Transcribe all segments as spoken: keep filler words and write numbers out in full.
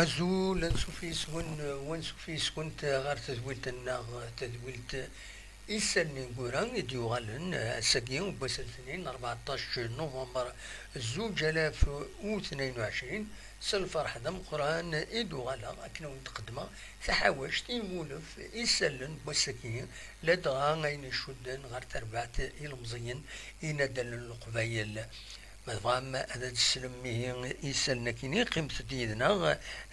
Azul, ansuf yes-wen, wansuf yes-went ɣer tedwilt-nneɣ, tadwilt Isallen ineggura i d-yuɣalen ass-agi n wass n letnin, rbeɛṭac november zuǧ alaf u tnin u ɛecrin. S lferḥ d ameqqran i d-uɣaleɣ akken ad wen-d-qeddmeɣ taḥawact i wulef isallen n wass-agi, ladɣa ayen icudden ɣer terbaɛt ilemẓiyen inaddalen n Leqbayel. Ma tebɣam ad d-teslem ihi i isallen akkin-nni, qqimet-d yid-neɣ,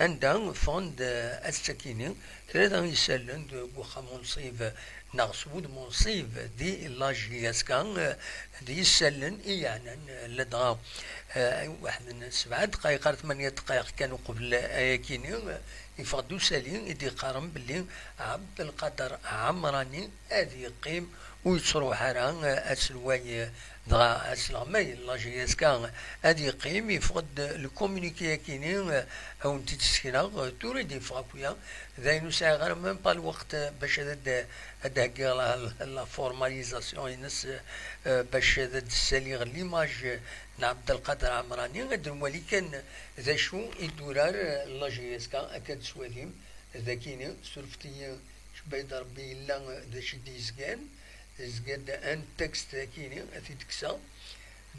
anda ffɣen-d, eh, ass-akkin-nni tlata isallen deg uxxam unṣib neɣ s wudem unṣib di la J S K, eh, d yisallen i yeɛnan, eh, ladɣa, eh, waḥed n sebɛa ddqayeq ar tmanya ddqayeq kan uqbel ayakini, eh, yeffeɣ-d usali i d-yeqqaren belli Ɛebdelqader Ɛemrani ad yeqqim ur yettruḥ ara, eh, aselway, eh, dɣa asleɣmay n la J S K ad yeqqim, yeffeɣ-d le communiqué-akini, eh, a wen-t-id-sekneɣ, eh, tura i d-yeffeɣ akk-ya. D ayen ur sɛiɣ ara même pas lweqt, eh, bac ad d-, ad d-heggiɣ la, la formalisation-ines, eh, bac ad d-ssaliɣ l'image n Ɛebdelqader Ɛemrani. Ad nwali kan d acu i d-turar, eh, la J S K, akka d-teswalim. Dakini, surfet-iyi, cebba-yi-d Rebbi yella d acu i d-yezgan, yezga-d un texte akini, ad t-id-kkseɣ.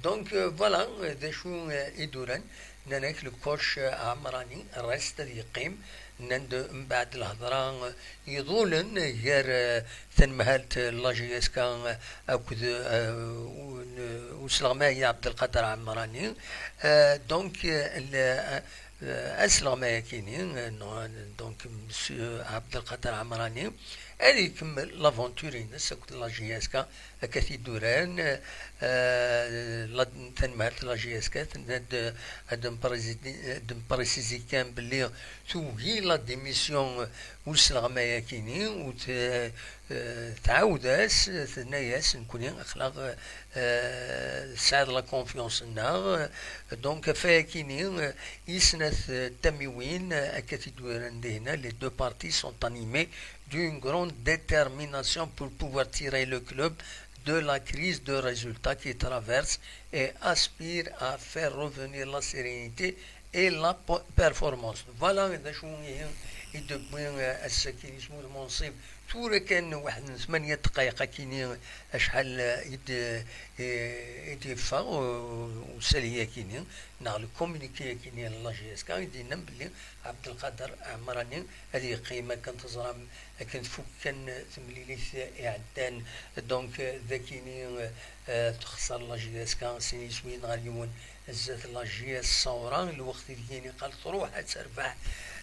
Donc, euh, voilà, euh, d acu, euh, i d-uran, nnan-ak le coach, euh, Ɛemrani reste ad yeqqim, nnan-d mbeɛd lhedra, euh, iḍulen gar, euh, tanemhalt, euh, la J S K, euh, akked, euh, u-, n-, uselɣmay Ɛebdelqader Ɛemrani. Euh, donc, euh, le, euh, asleɣmay-akini, euh, non, donc, Monsieur Abdelkader Amrani, ad ikemmel l'aventure-ines akked la J S K, akka t-id-uran, euh, la, tanemhalt la J S K, tenna-d ad d-nprési-, ad d-nprésizi kan belli tugi la démission, euh, uselɣmay-akini, u t-, euh, tɛawed-as, tenna-yas, nekkni aql-aɣ, euh, tesɛiḍ la confiance-nneɣ. Donc, ɣef wayakini, euh, i snat, euh, tamiwin, euh, akka t-id-uran dihna, les deux parties sont animées d'une grande détermination pour pouvoir tirer le club de la crise de résultats qu'il traverse et aspire à faire revenir la sérénité et la po-, performance. Voilà d acu ihi i d-wwi, euh, ass-agi isem-is Munsif. Tura kan waḥed n tmanya ddqayeq akini acḥal, euh, i d-, euh, i d-yeffeɣ, euh, usali akini, neɣ le communiqué akini n la J S K, i d-yennan belli Abdelkader Amrani ad yeqqim akken teẓram, akken tfuk kan temlilit iɛeddan. Donc, euh, d akini, euh, euh, texṣer la J S K sin yiswiyen ɣer yiwen zdat la J S Saoura, lweqt i d-yini qal truḥ ad terbeḥ.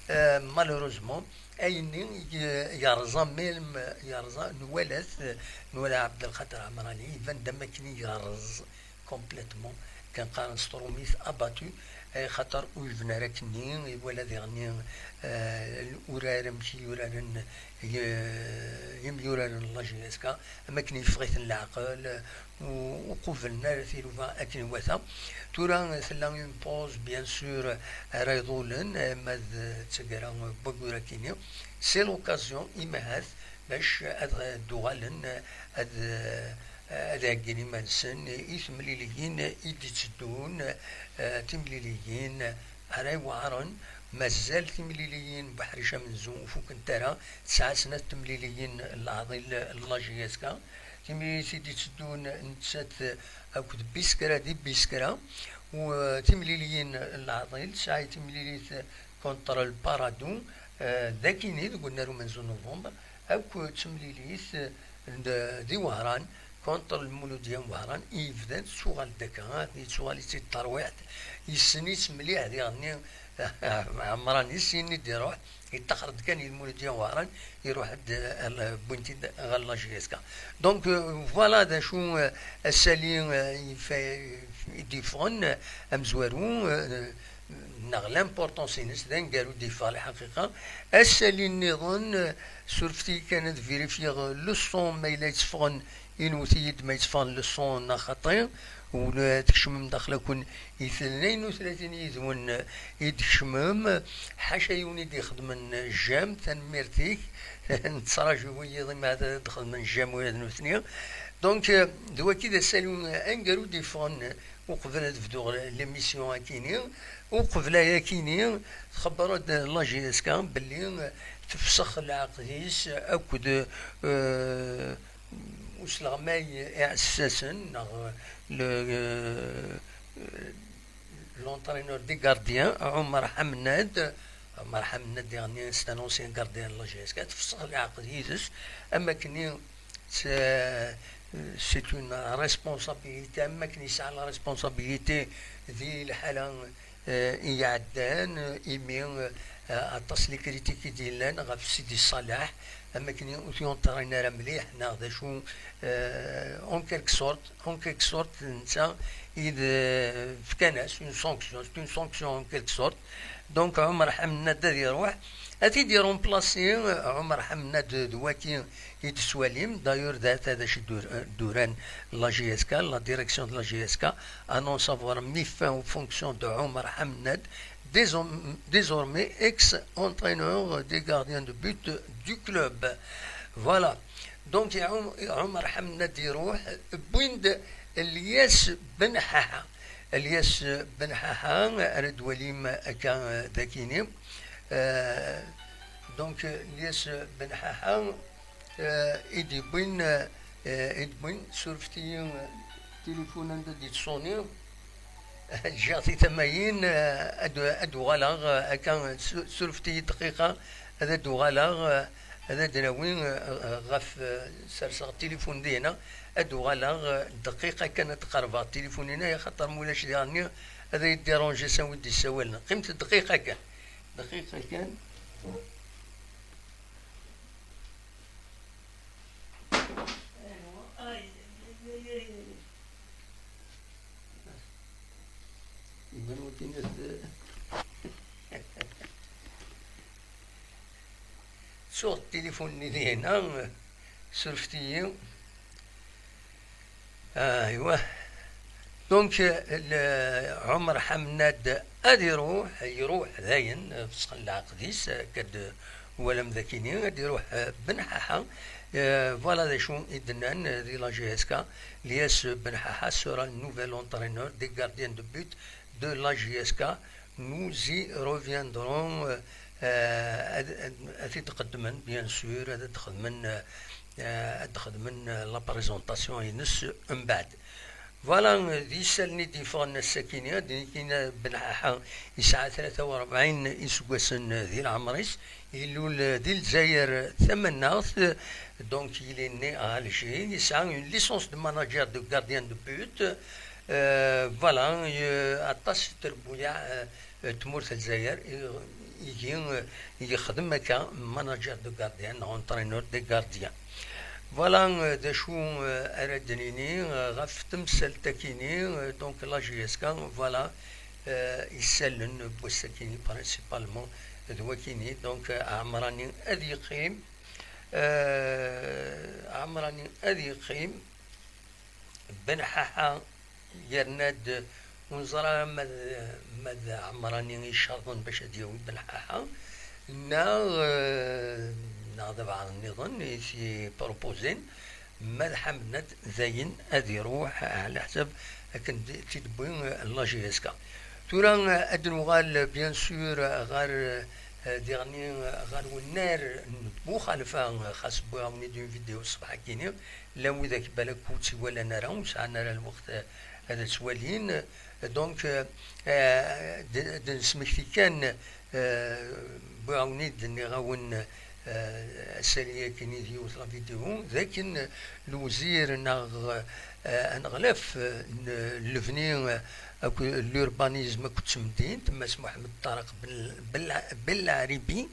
Euh, malheureusement, ayenni y-, yerẓa, même yerẓa, nwala-t, nwala Abdelkader Amrani, iban-d am akken yerẓ complètement, kan qqaren s trumit abattu, ay xaṭer ur yebni ara akkenni, iwala diɣenni, euh, urar amek i uraren y-, yimyuraren n la J S K, am akken yeffeɣ-iten leɛqel, u-, ur qublen ara tilufa akken iwata. Tura tella une pause, bien sûr, ara iḍulen, eh, ma d taggara n waggur akini. C'est l'occasion, imahat, bac ad d-uɣalen, ad, ad ɛeggin iman-nsen i temliliyin i d-itteddun, eh, timliliyin ara iweɛren. Mazal timliliyin n Buḥric Amenzu ur fukent ara, tesɛa snat temliliyin n leɛḍil n la J S K. Timlilit i d-itteddun nettat akked Biskra di Biskra, u, eh, timliliyin n leɛḍil, tesɛa timlilit contre le Paradou, eh, d akini deg unnar umenzu n november, akked temlilit, eh, d-, di Wehran, contre Lmuludya n Wehran, i yebdan tettuɣal-d akka, ah, yettuɣal-itt-id terwiḥt, yessen-itt mliḥ diɣenni, Ɛemran, i sin i d-iruḥ, yettaxer-d kan i Lmuludya n Wehran, iruḥ-d, eh, wwin-t-id ɣer la J S K. Donc, euh, voilà d acu, euh, asali, euh, i d-yeffɣen, euh, amezwaru, euh, neɣ l'importance-ines, d aneggaru d-yeffeɣ lḥaqiqa. Asali nniḍen, euh, surfet-iyi kan ad vérifier, euh, le son ma yella yetteffɣen, inwet-iyi-d ma yetteffɣen le son neɣ xaṭi. Ula tkecmem daxel akun i tlatin u tlatin yid-wen i d-tkecmem. Ḥaca yiwen i d-ixedmen j'aime, tanemmirt-ik. Nettraǧu wiyiḍ imeɛda ad d-xedmen j'aime ula d nutni. Donc, euh, d waki d asalu aneggaru d-yeffɣen uqbel ad bduɣ l'émission akini. Uqbel ayakini, txebber-d la J S K belli tefsex leɛqed-is akked, euh, usleɣmay iɛessasen, neɣ le, euh, l'entraîneur des gardiens, Omar Hamnad. Omar Hamnad, diɣenni, c'est un ancien gardien de la J S K, tefsex leɛqed yid-s, am akken c'est, c'est une responsabilité, am akken yesɛa la responsabilité di lḥala, euh, i iɛeddan, imi, euh, aṭas les critiques i d-yellan ɣef Sidi Ṣaleḥ, am akken ur t-yunṭrin ara mliḥ, neɣ d acu, euh, en quelque sorte, en quelque sorte, netta i d, euh, fkan-as une sanction, c'est une sanction en quelque sorte. Donc, Omar Hamnad ad iruḥ, ad t-id-irumplasi, euh, Omar Hamnad d waki i d-swalim. D'ailleurs, d ta d acu d-uran la J S K, la direction de la J S K annonce avoir mis fin aux fonctions de Omar Hamnad, désom-, désormais ex-entraîneur des gardiens de but du club. Voilà. Donc, Om-, Omar Hamnad iruḥ, wwin-d Lyes Ben Ḥaḥa. Lyes Ben Ḥaḥa, ara d-walim akka, euh, dakini. Euh, donc, Lyes Ben Ḥaḥa, euh, i d-yewwin, euh, i d-yewwin, surfet-iyi, euh, tilifun anda d-yettṣuni. Ǧǧiɣ-t i tamayin, eh, ad, ad uɣaleɣ, eh, akka, su-, surfet-iyi dqiqa, ad ad uɣaleɣ, eh, ad ad nawi, eh, ɣef, eh, serseɣ tilifun dihna, ad uɣaleɣ, eh, dqiqa kan ad qerbeɣ tilifun-ina, axaṭer ma ulac diɣenni ad iyi-d-iranji s win d-yessawalen. Qqimet dqiqa kan. Dqiqa kan. Iban wakken ad ttuɣ tilifun-nni dihna, surfet-iyi. Aywa. Donc, le, Omar Hamnad ad iruḥ, iruḥ dayen, fesxen leɛqed-is, akka d-twalam dakini, ad iruḥ, eh, Ben Ḥaḥa. Eh, voilà d acu i d-nnan, eh, di la J S K. Lyes Ben Ḥaḥa sera le nouvel entraîneur des gardiens de but de la J S K. Nous y reviendrons, euh, euh, ad, ad, ad t-id-qeddmen, bien sûr, ad d-xedmen, euh, euh, ad d-xedmen, euh, la présentation-ines mbeɛd. Voilà, euh, d isallen i d-yeffɣen ass-akini, ad d-nini Ben Ḥaḥa yesɛa tlata u rebɛin iseggasen, euh, di leɛmer-is, ilul, euh, di Lezzayer tamaneɣt, euh, donc il est né à Alger, yesɛa une licence de manager de gardien de but, euh, voilà, euh, aṭas i trebbuyaɛ, euh, tmurt n Lezzayer, i, igi, eh, yexdem akka manager de gardien, entraîneur de gardien. Voilà, eh, d acu, eh, ara d-nini, eh, ɣef temsalt-akini, eh, donc la J S K, voilà, eh, isallen n wass-akini principalement d wakini, donc, eh, Ɛemrani ad yeqqim, eh, Ɛemrani ad yeqqim, Ben Ḥaḥa yerna-d, ur neẓri ara ma d, ma d Ɛemrani i icerḍen bac ad yawi Ben Ḥaḥa, neɣ, eh, neɣ d abeɛḍ nniḍen i t-yepropozin, ma d Ḥamnad dayen ad iruḥ, ɛla ḥsab akken d, t-id-tewwi, eh, la J S K. Tura, eh, ad nuɣal, bien sûr, ɣer, eh, diɣni, ɣer wennar n Buxalfa, xas wwiɣ-awen-id une vidéo ṣṣbeḥ-agi-ni, llan widak balak ur tt-iwalan ara, ur sɛan ara lweqt, eh, ad tt-walin. Donc, eh, eh, d, d nesmekti kan, eh, wwiɣ-awen-id, nniɣ-awen, eh, ass-agi akkin i d yiwet la vidéo, d akken lewzir neɣ, eh, aneɣlaf, eh, n lebni, eh, akked l'urbanisme akked temdint, Mass Muḥemmed Ṭareq Bel-, Bel-, Belɛribi,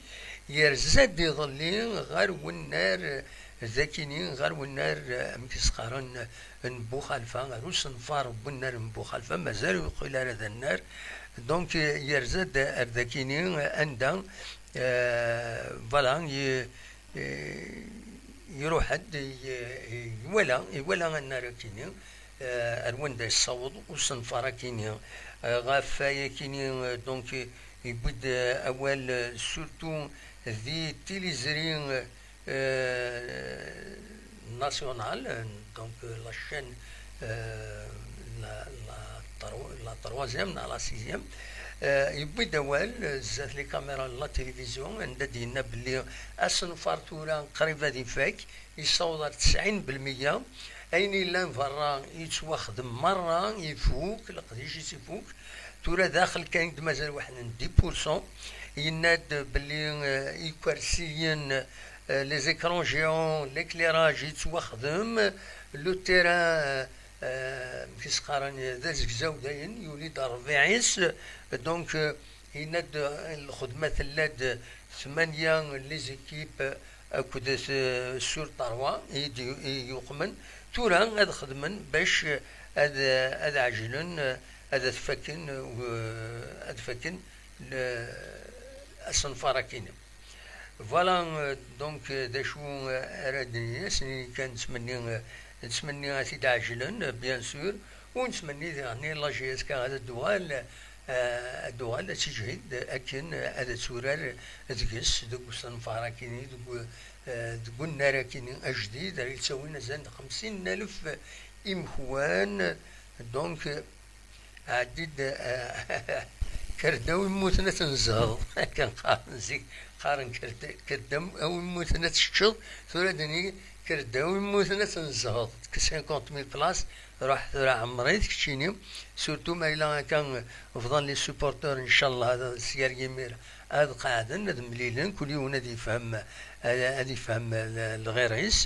yerza-d iḍelli ɣer wennar, eh, d akini, ɣer wennar, eh, amek i s-qqaren, eh, n Buxalfa, ɣer usenfar n wennar n Buxalfa, mazal ur yeqqil ara d annar. Donc, eh, yerza-d ar dakini, eh, anda, eh, voilà, ye-, eh, iruḥ-d, ye-, iwala, iwala annar akini, eh, ar wanda yessaweḍ usenfar akini. Eh, ɣef wayakini, eh, donc, eh, yewwi-d, eh, awal, eh, surtout di tiliẓri, eh, eh, nationale, euh, donc, euh, la chaîne, euh, la, la troi-, la troisième, la, la sixième, euh, yewwi-d awal, euh, zdat les caméras n la télévision, anda d-yenna belli asenfar tura qrib ad ifak, yessaweḍ ar tesɛin belmeyya. Ayen yellan berra yettwaxdem merra, ifuk, leqdic-is ifuk. Tura daxel kan i d-mazal waḥed n dix pour cent. Yenna-d belli, euh, ikersiyen, euh, les écrans géants, l'éclairage yettwaxdem, le terrain, euh, euh, amek i s-qqaren, d azegzaw dayen, yuli-d rrbiɛ-is. Donc, euh, yenna-d, euh, lxedma tella-d tmanya les équipes akked, euh, sur trois i d-, i yuqmen. Tura ad xedmen bac ad, ad ɛejlen, euh, ad t-faken, euh, ad faken le-, asenfar akkin. Voilà, euh, donc, euh, d acu, euh, ara d-nini, ass-nni kan nettmenni, euh, nettmenni ad t-id-ɛejlen, euh, bien sûr, u nettmenni diɣen la J S K ad d-tuɣal, euh, ad d-tuɣal ad teǧhid akken, euh, ad turar deg-s, deg usenfar akkin, deg, euh, deg unnar akkin ajdid, ara yettawin azal n xemsin n alef imekwan. Donc, euh, Ɛeddi-d, eh, kker-d a wi mmuten ad tenzehḍ. Akken qqaren zik, qqaren kker-d, kker-d a wi mmuten ad teččeḍ, tura d-nini kker-d a wi mmuten ad tenzehḍ. Cinquante mille places, ruḥ tura ɛemmer-it keččini. Surtout ma yella akka bḍan les supporteurs, ncallah, ad, s yar yimir ad qeɛden, ad mlilen, kul yiwen ad yefhem, ad, ad yefhem l-, lɣir-is,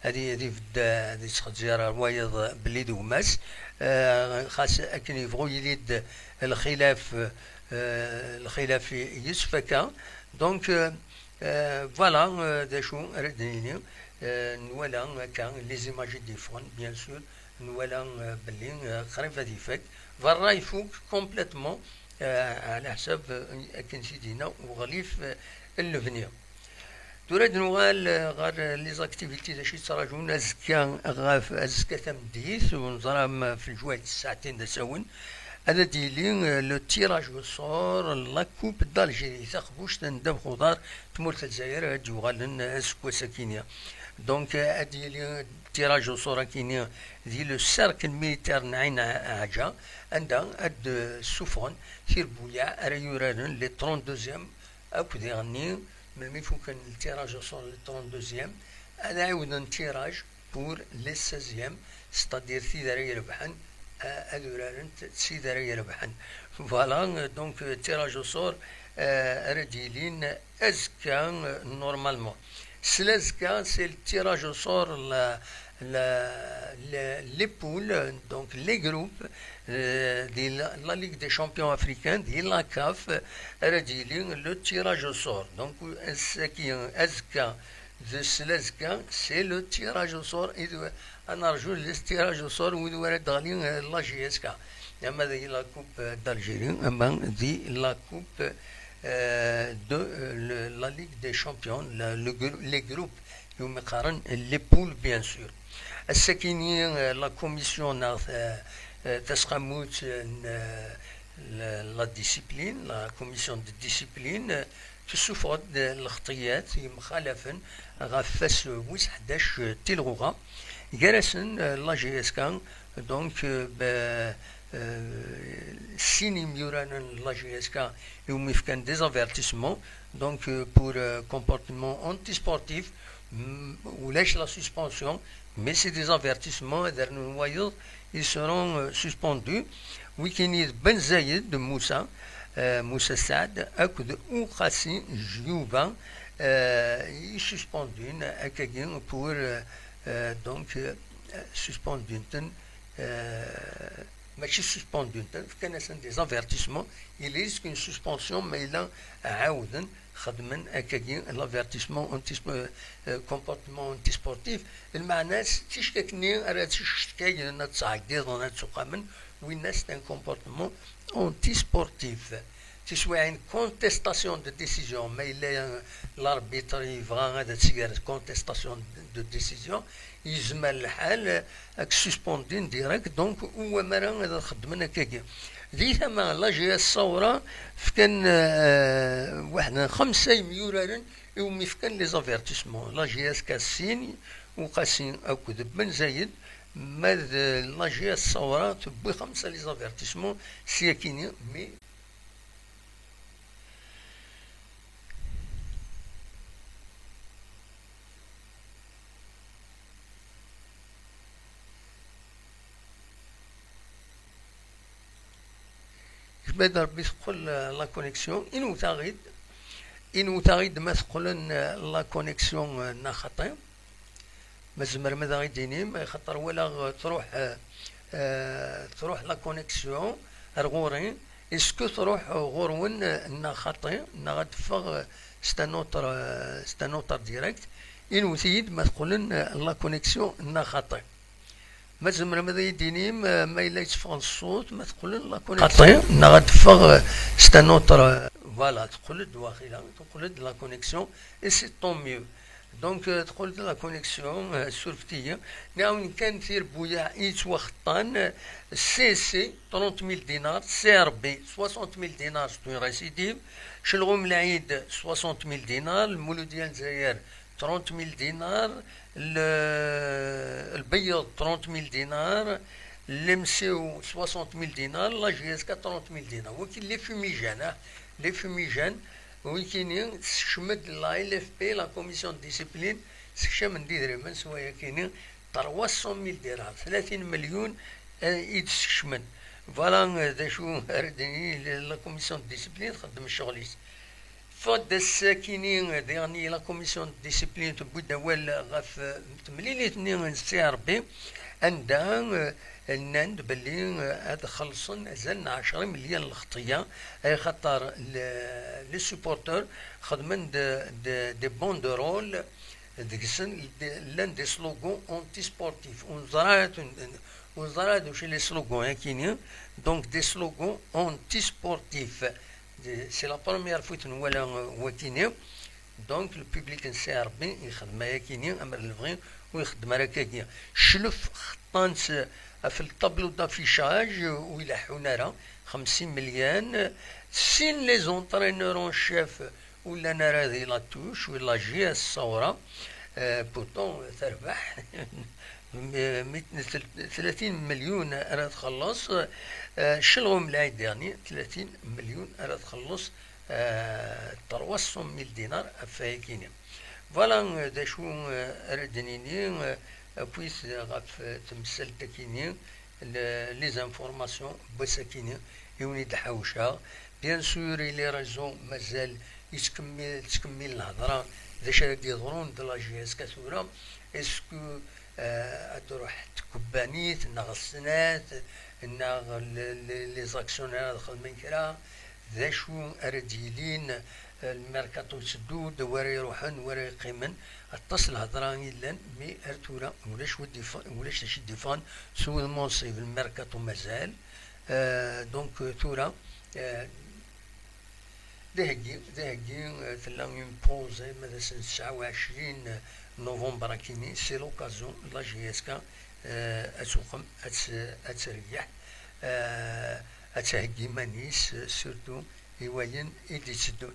ad, y-, ad ibedd, ad yettxezzir ar wayeḍ belli d gma-s. Eh, xas akken yebɣu yili-d lxilaf, eh, lxilaf i-, yettfaka. Donc, eh, eh, voilà, eh, d acu ara d-nini. Eh, nwala akka les images i d-yeffɣen, bien sûr, nwala, eh, belli, eh, qrib ad ifak. Berra ifuk complètement, eh, ɛla ḥsab, eh, akken s-id-yenna uɣlif, eh, n lebni. Tura ad nuɣal, eh, ɣer, eh, les activités d acu yettraǧun azekka, ɣef azekka tameddit, ur neẓra ma f lǧwayed ssaɛtin d asawen, ad d-yili, eh, le tirage au sort, la Coupe d'Algérie, taqbuct n ddabex uḍar tmurt n Lezzayer, ad d-yuɣalen, eh, aseggas akini. Donc, eh, ad d-yili tirage au sort akini di le cercle militaire n Ɛin Ɛaǧa, anda ad d-ssufɣen tirbuyaɛ ara yuraren les trente-deuxièmes akked iɣenni, melmi fuken le tirage au sort les trente-deuxièmes, ad ɛiwden tirage pour les seizièmes, c'est-à-dire tid ara irebḥen, a-, ad urarent d tid ara irebḥen. Voilà, euh, donc, euh, tirage au sort, euh, ara d-yilin azekka, euh, normalement. S l'azekka, c'est le tirage au sort, la, la, la, les poules, donc les groupes, euh, de la, la Ligue des champions africains, de la caf, euh, ara d-yili le tirage au sort. Donc, ass-agi, azekka, d s l'azekka, c'est le tirage au sort. I d-, ad nerju le tirage au sort, wid wara d-ɣli, euh, la J S K. Ama d la Coupe, euh, d'Algérie, ama d la Coupe, euh, de, euh, le, la Ligue des champions, la, le gr-, les groupes, iwumi qqaren les poules, bien sûr. Ass-akini, euh, la commission neɣ, euh, euh, tasqamut, euh, n, euh, la, la discipline, la commission de discipline, euh, tessuffeɣ-d, euh, lxeṭṭiyat yemxalafen ɣef wass wis ḥdac, euh, tilɣuɣa. Gar-asen, euh, la J S K, donc, euh, ba-, euh, sin imyuranen n la J S K iwumi fkan des avertissements, donc, euh, pour, euh, comportement antisportif, mm, ulac la suspension, mais c'est des avertissements, ad rnun wayeḍ, ils seront, euh, suspendus. Wikini d Ben Zayed, de Moussa, euh, Moussa Saad, akked Uqasi Jouba, euh, i suspendun, akkagi, pour, euh, euh, donc, euh, suspendun-ten, euh, mačči suspendun-ten, fkan-asen des avertissements, il risque une suspension, ma yella ɛawden xedmen akkagi, l'avertissement anti-, euh, euh, comportement antisportif. Lmeɛna-s, ticekkatin-nni ara ttcetkayen, ad ttɛeggiḍen, ad ttuqamen, winna c'est un comportement antisportif. Tiswiɛin, contestation de décision, ma yella, euh, l'arbitre yebɣa ad tger contestation de, de décision, yezmer lḥal, euh, ad k-suspendin direct, donc, ur wama ara ad xeddmen akkagi. Di tama, la J S Saoura fkan, euh, waḥed n xemsa imyuraren iwumi fkan les avertissements. La J S K sin, Uqasi akked Ben Zayed, ma d la J S Ṣawra tewwi xemsa les avertissements s yakini, mais Jbad Rebbi teqqel, euh, la connexion, inwet-aɣ-id, inwet-aɣ-id ma teqqlen, euh, la connexion, euh, neɣ xaṭi. Ma tzemrem ad aɣ-id-inim, xaṭer walaɣ, euh, truḥ, euh, euh, truḥ la connexion ar ɣur-i. Est-ce que truḥ ɣur-wen, euh, neɣ xaṭi, neɣ ad d-teffeɣ, euh, c'est un autre, euh, c'est un autre direct. Inwet-iyi-d ma teqqlen, euh, la connexion neɣ xaṭi. Ma tzemrem ad iyi-d-inim, eh, ma yella yetteffeɣ-d ṣṣut, ma teqqel-d la connexion. Xaṭi, neɣ ad d-teffeɣ, eh, c'est un autre, eh, voilà, teqqel-d waxila, teqqel-d la connexion, et c'est tant mieux. Donc, eh, teqqel-d la connexion, eh, surfet-iyi. Nniɣ-awen kan tirbuyaɛ i yettwaxeṭṭan, eh, C C, trente mille dinars, C R B, soixante mille dinars, c'est une récidive, Celɣum Lɛid, soixante mille dinars, Lmuludya n Lezzayer, trente mille dinars, le, Lbeyyeḍ, trente mille dinars, Lemsiw, soixante mille dinars, la J S K, trente mille dinars. Waki les fumigènes, ah, les fumigènes, wikini, tessekcem-d la L F P, la commission de discipline, sekcem-d idrimen s wayakini, trois cent mille dinars, tlata n melyun, eh, i d-sekcmen. Voilà, eh, d acu ara d-nini, la commission de discipline txeddem ccɣel-is. Ffeɣ-d ass-akini diɣen la commission de discipline tewwi-d awal ɣef, eh, temlilit-nni n C R B, anda, eh, nnan-d belli, eh, ad xellṣen azal n ɛecra imelyan n lxeṭṭiya, ay xaṭer le, les supporters xedmen-d, de, des banderoles, deg-sen llan des slogans anti-sportifs. Ur neẓra, ur neẓra d acu les slogans-akini. Donc, des slogans anti-sportifs. C'est la première fois i t-nwala, euh, wakini. Donc, le public n C R B ixdem ayakini, amer lebɣi ur ixeddem ara akkagi. Cclef xeṭṭan-t ɣef le tableau d'affichage, ur ileḥḥun ara, xemsin melyun. Sin les entraîneurs en chef ur llan ara di la touche, ur la J S Ṣawra, euh, pourtant, terbeḥ, mi, mi, tel-, tlata n melyun ara txelleṣ, euh, Celɣum Lɛid diɣen, tlata n melyun ara txelleṣ, euh, trois cent mille dinars ɣef wayakini. Voilà, euh, d acu, euh, ara d-nini, euh, akkit ɣef, euh, temsalt-akini, le, les informations n wass-akini i wen-id-ḥawceɣ. Bien sûr, i les réseaux mazal yettkemmil, tettkemmil lhedra d acu ara d-yeḍrun d la J S K tura. Est-ce que, euh, ad d-truḥ tkebbanit neɣ snat, neɣ le, le, les actionnaires ad xedmen kra? D acu ara d-yilin, eh, lmerkaṭu yetteddu-d, wa ara iruḥen, wa ara yeqqimen. Aṭas lhedra i yellan, mi ar tura ulac wa d-iff-, ulac d acu i d-iffɣen s wudem unṣib, lmerkaṭu mazal. Eh, donc, eh, tura, eh, d aheggi, d aheggi, eh, tella une pause, eh, ma d ass n tesɛa u ɛecrin novembre akini, c'est l'occasion, la J S K, eh, ad tuqem, ad tt-, ad terbeḥ, eh, ad theggi iman-is, eh, surtout i wayen i d-itteddun.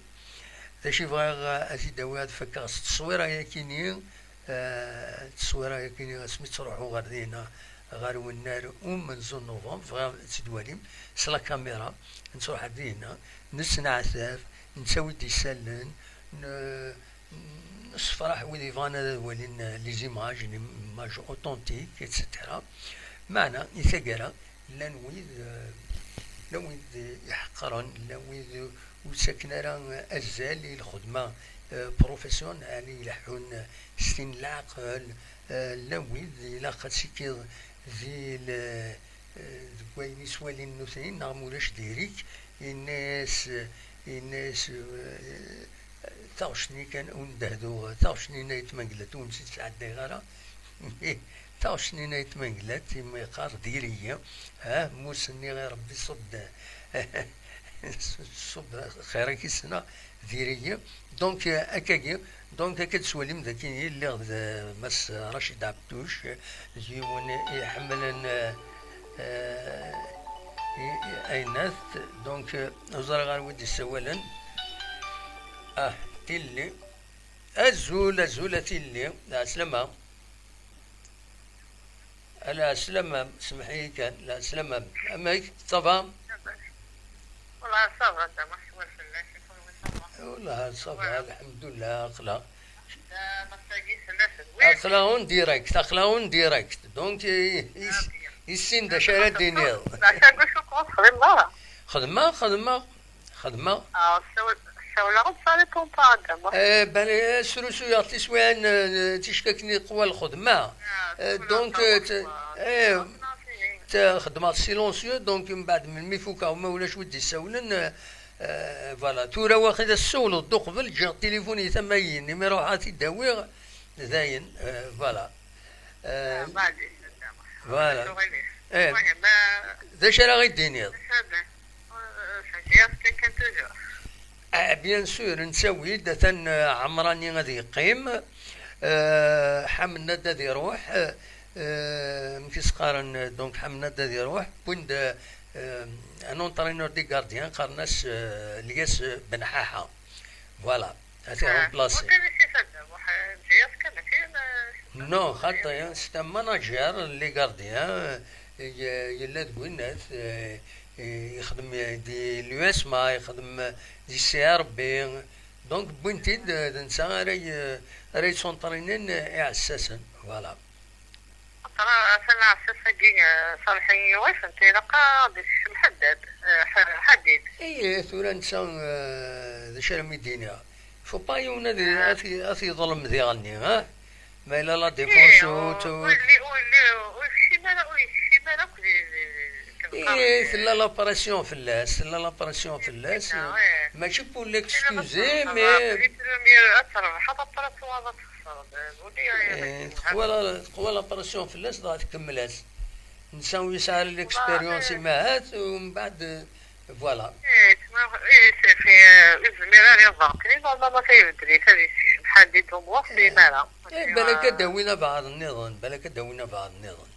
D acu i bɣiɣ, eh, ad t-id-awiɣ, ad fakkeɣ s tteswira-yakini, eh, tteswira-yakini asmi ttruḥuɣ ɣer dinna, ɣer wennar umenzu n novembre, bɣiɣ ad tt-id-walim s la caméra, nettruḥ ɣer dinna, nettneɛtab, nettawi-d isallen, n-, nessefraḥ wid yebɣan ad walin, eh, les images, les images authentiques, et cetera. Meɛna, i taggara, llan wid, eh, llan wid iḥeqqren, llan wid ur ttaken ara azal i lxedma, eh, professionnelle, ileḥḥun s tin n leɛqel, eh, llan wid ilaq ad tikkiḍ di le-, eh, deg wayen i ttwalin nutni, neɣ ma ulac diri-k, yenna-yas, yenna-yas, eh, taɣect-nni kan, ur ndehdu, taɣect-nni n Ayt Mengellat ur tt-id-sɛeddayeɣ ara. Taɣect-nni n Ayt Mengellat, imi yeqqar diri-yi, ha, mmus-nni i Rebbi ṣubb, ṣubb xir-ik i ssneɣ, diri-yi. Donc, euh, akkagi, donc, akka d-teswalim dagi, lliɣ d Mass Racid Abdouch, d yiwen iḥemmlen, euh, euh, i, i, aynat. Donc, euh, ur ẓriɣ ara wi d-yessawalen. Ah, Tilli. Azul, azul a Tilli. Ɛeslama. Ala, slamam, semmeḥ-iyi kan, la, slamam. Amek, ça va? Voilà, ça va, ça va, ça va. Voilà, ça va, alḥemdulillah, aql-aɣ. Aql-aɣ en direct, aql-aɣ en direct. Donc, i- i- issin d acu ara d-tiniḍ. Xedmeɣ, xedmeɣ, xedmeɣ. Ssawleɣ-d, ça répond pas, Dda Muḥ. Eh, ben, eh, srusuyeɣ tiswiɛin, eh, ticki akken iqwa lxedma. Eh, donc, eh, t- eh, t- xedmeɣ silencieux, donc mbeɛd melmi fukeɣ, ma ulac wi d-issawlen, eh, eh, voilà. Tura waqila tessawleḍ-d uqbel, ǧǧiɣ tilifun i tama-yi, imi ruḥeɣ ad t-id-awiɣ, dayen, eh, voilà. Eh, voilà. Eh, d acu ara ɣ-id-tiniḍ? Ah, bien sûr, nettawi-d, atan, eh, Ɛemrani ad yeqqim, eh, Ḥamennad ad iruḥ, eh, amek i s-qqaren, donc Ḥamennad ad iruḥ, wwin-d, eh, un entraîneur des gardiens, qqaren-as, eh, Lyas Ben Ḥaḥa. Voilà, ad t-iremplasi. Non, xaṭi, c'est un manager, les gardiens, eh, ye- yella deg winnat, eh, eh, yexdem di l'U S M A, yexdem di C R B. Donc, wwin-t-id, eh, d netta ara y- ara yettunṭrinen, eh, iɛessasen. Voilà. Atan aɛessas-agi, eh, Ṣalḥin Yuwif, netta ilaq ad d-ikcem Ḥaddad, eh, Ḥ- Ḥadid. Ihi, tura netta, eh, d acu ara m-id-iniɣ? Faut pas yiwen ad i- ad t- ad t-yeḍlem diɣenni, ah? Ma yella la défense ur t- ur yelli, ur yelli, ur yekcim ara, ur yekcim ara akk di, di, di, di, Ih, tella la pression fell-as, tella la pression fell-as. Mačči pour l'excuser, mais les premiers ad trebḥeḍ, après tuɣaleḍ ad txesreḍ. Eh, teqwa la, teqwa la pression fell-as, dɣa tkemmel-as. Netta ur yesɛi ara l'expérience, imahat, u mbeɛd, voilà. Eh, tma- eh, safi, eh, ur yezmir ara iḍerken. Normalement, ad ibeddel-it, ad yessekcem Ḥadid u Muḥ, ur yezmir ara. Eh, balak ad d-awin abeɛḍ nniḍen, balak ad d-awin abeɛḍ nniḍen.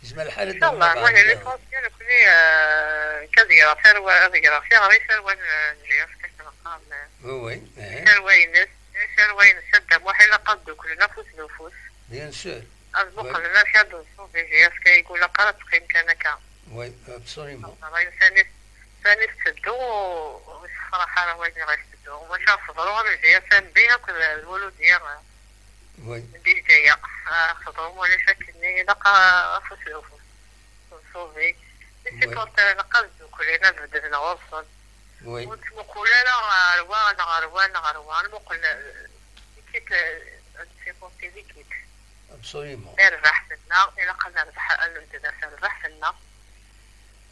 Yezmer lḥal ad d-awin abeɛḍ nniḍen. Inchallah, l'essentiel, nekkni, eh, nekk ad greɣ tarwa, ad greɣ tiɣri i tarwa n, eh, n J F K, akken qqaren, eh, oui, oui, eh, tarwa-ines, eh, tarwa-ines, a Dda Muḥ, ilaq ad dduklen afus d ufus. Bien sûr. Ad muqlen acu ad d-nṣubi J F K, ur ilaq ara ad teqqim kan akka. Oui, absolument. Ṛṛay sani, sani tetteddu, ur yessefraḥ ara wayen i ɣ-tetteddu. Maca ɣef teḍru am J F M B akked Lwuludiya, oui, n Bgaya. Ah, ɣef teḍru, ma ulac akkenni, ilaq, ah, afus d ufus. Nṣubi. Les supporters ilaq ad dduklen, ad beddlen ɣur-sen. Oui. Ur nettmuqul ara ɣer wa, neɣ ɣer wa, neɣ ɣer wa. Nmuqel, euh, l'équipe, euh, ad supporter l'équipe. Absolument. Irbeḥ fell-aɣ, ilaq ad nerbeḥ, ad nbeddel aserbeḥ fell-aɣ.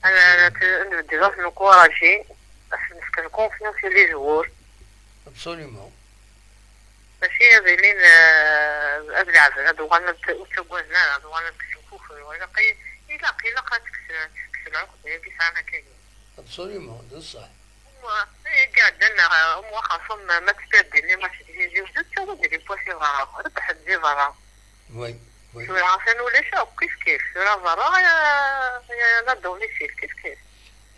Ad, ad nbeddel, ad t-nencourager, ad s-nefk confiance i les joueurs. Absolument. Mačči ad ilin, eh, ad leɛben, ad uɣalen ad ur ttaggaden ara, ad uɣalen ad kksen kukru. Ilaq, ilaq, ilaq ad tekkes, tekkes lɛuqba-agi sɛan akkagi. Absolument, d ṣṣeḥ. Imi iɛeddan, neɣ imi xaṣum ma tperdin les matchs décisifs, tettawiḍ-d les points si berra, rebbḥen di berra. Oui, oui. Tura atan ulac akk, kif kif. Tura berra, eh, eh, la domicile, kif kif.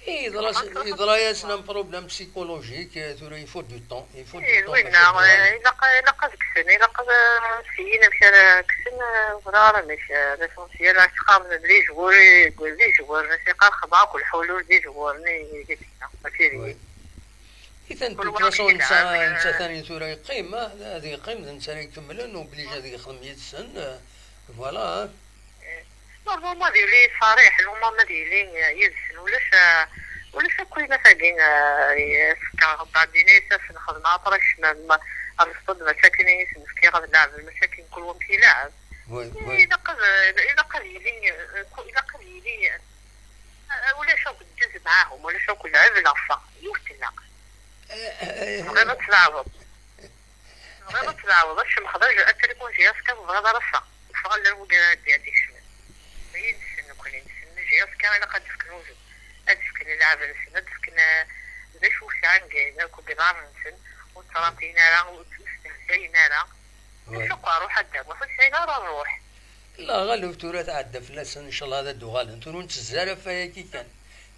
Eh, yeḍra-, yeḍra-yasen un problème psychologique, eh, tura il faut du temps, il faut du temps bac ad d-uɣalen. Eh, ilaq, ilaq ad kksen, ilaq ad, eh, syin amek ara kksen, eh, ur ẓriɣ ara amek, eh, l'essentiel ad ttqarben d les joueurs, les joueurs, nasi qqar xedmeɣ akk lḥulul d les joueurs-nni i d-yekka, mačči d-, oui. I tan de toute façon, netta, netta tani tura yeqqim, ah, ad yeqqim, d netta ara ikemmlen, obligé ad yexdem yid-sen, eh, voilà, hein. Normalement ad yili ṣariḥ, normalement ad yili yid-sen, ulac, ulac akk ayen tagi, eh, fkeɣ, beɛdin i as-nxedmeɣ après kecmeɣ ar ṣṣud, mačči akken i sen-fkiɣ ad leɛben, mačči akken kul wamek ilɛeb. Oui, oui. Ilaq ad, ilaq ad yili, ilaq ad yili, eh, ulac akk ddez maɛahum, ulac akk lɛeb neɣ ffeɣ, yiwet tella. Eh, eh, eh, tebɣiḍ ad tleɛbeḍ. Tebɣiḍ ad tleɛbeḍ, ad tcemxeḍ, ad, ad tribunjiḍ, ass kan tebɣiḍ ara ffeɣ. Ffeɣ, llan wigad ara d-, ad d-ikecmen. Dagi nessen nekkni, nessen, mais ass kan ilaq ad d-fken udem. Ad d-fken lɛeb-nsen, ad d-fken, eh, d acu sɛan deg, akk deg iḍarren-nsen, ur ttṛatin ara, ur ttmestehzayen ara. Oui. Acu aqerruḥ a Dda Muḥ, ur sɛin ara ṛṛuḥ. La Ɣalub tura tɛedda fell-asen, ncallah ad d-uɣalen. Tura ur nettezzi ara ɣef wayagi kan.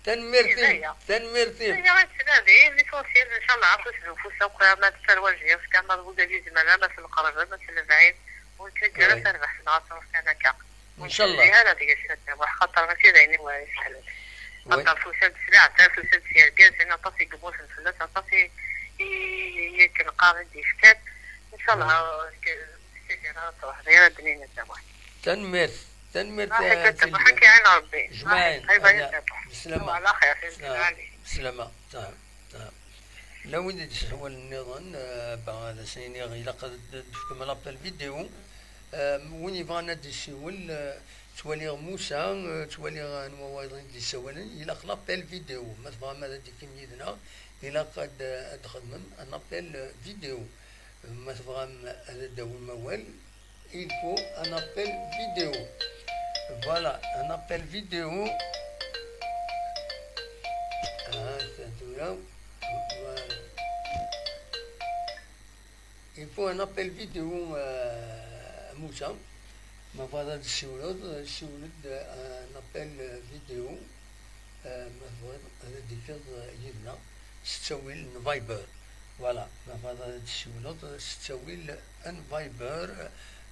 Tanemmirt-im, tanemmirt-im. Aya i ttnadin, l'essentiel, ncallah, afus d ufus akk, ama d tarwa n J F K, ama d wid i izemren, ama s lqerb, ama s lebɛid, ur nettaǧǧa ara tarbaɛt-nneɣ ad truḥ kan akka. Ncallah. Ara deg-s adawa, xaṭer mačči d ayen i wara yesehlen. Xaṭer tusa-d s leɛtab, tusa-d s yergazen, aṭas i yemmuten fell-as, aṭas i, i, i d-yefkan. Ncallah, ara truḥ, d yir ad d-nini adawa. Tanemmirt, tanemmirt. Ṛaḥ a Tilga. Ṛaḥ a Tilga. Jmaɛin. Bye bye a Tilga. Bislama. Ala xir, bislama. Bislama. Llan wid i d-isehwalen nniḍen, eh, bah, ad as-iniɣ, ilaq ad d-, d-tefkem l'appel vidéo. Eh, win yebɣan ad d-isiwel, eh, ttwaliɣ Musa, eh, ttwaliɣ anwa wayeḍ i d-yessawalen, ilaq l'appel vidéo. Ma tebɣam ad d-tikim yid-neɣ, ilaq ad, ad d-xedmem un appel, eh, vidéo. Ma tebɣam ad d-tawim awal, il faut un appel vidéo. Voilà, un appel vidéo. Ah, ça, tout là. Voilà. Il faut un appel vidéo, euh, Moussa. Ma tebɣiḍ ad d-tessiwleḍ, siwel-d, euh, un appel, euh, vidéo. Euh, ma tebɣiḍ ad d-tiliḍ, euh, yid-neɣ s ttawil n Viber. Voilà, ma tebɣiḍ ad d-tessiwleḍ s ttawil n Viber,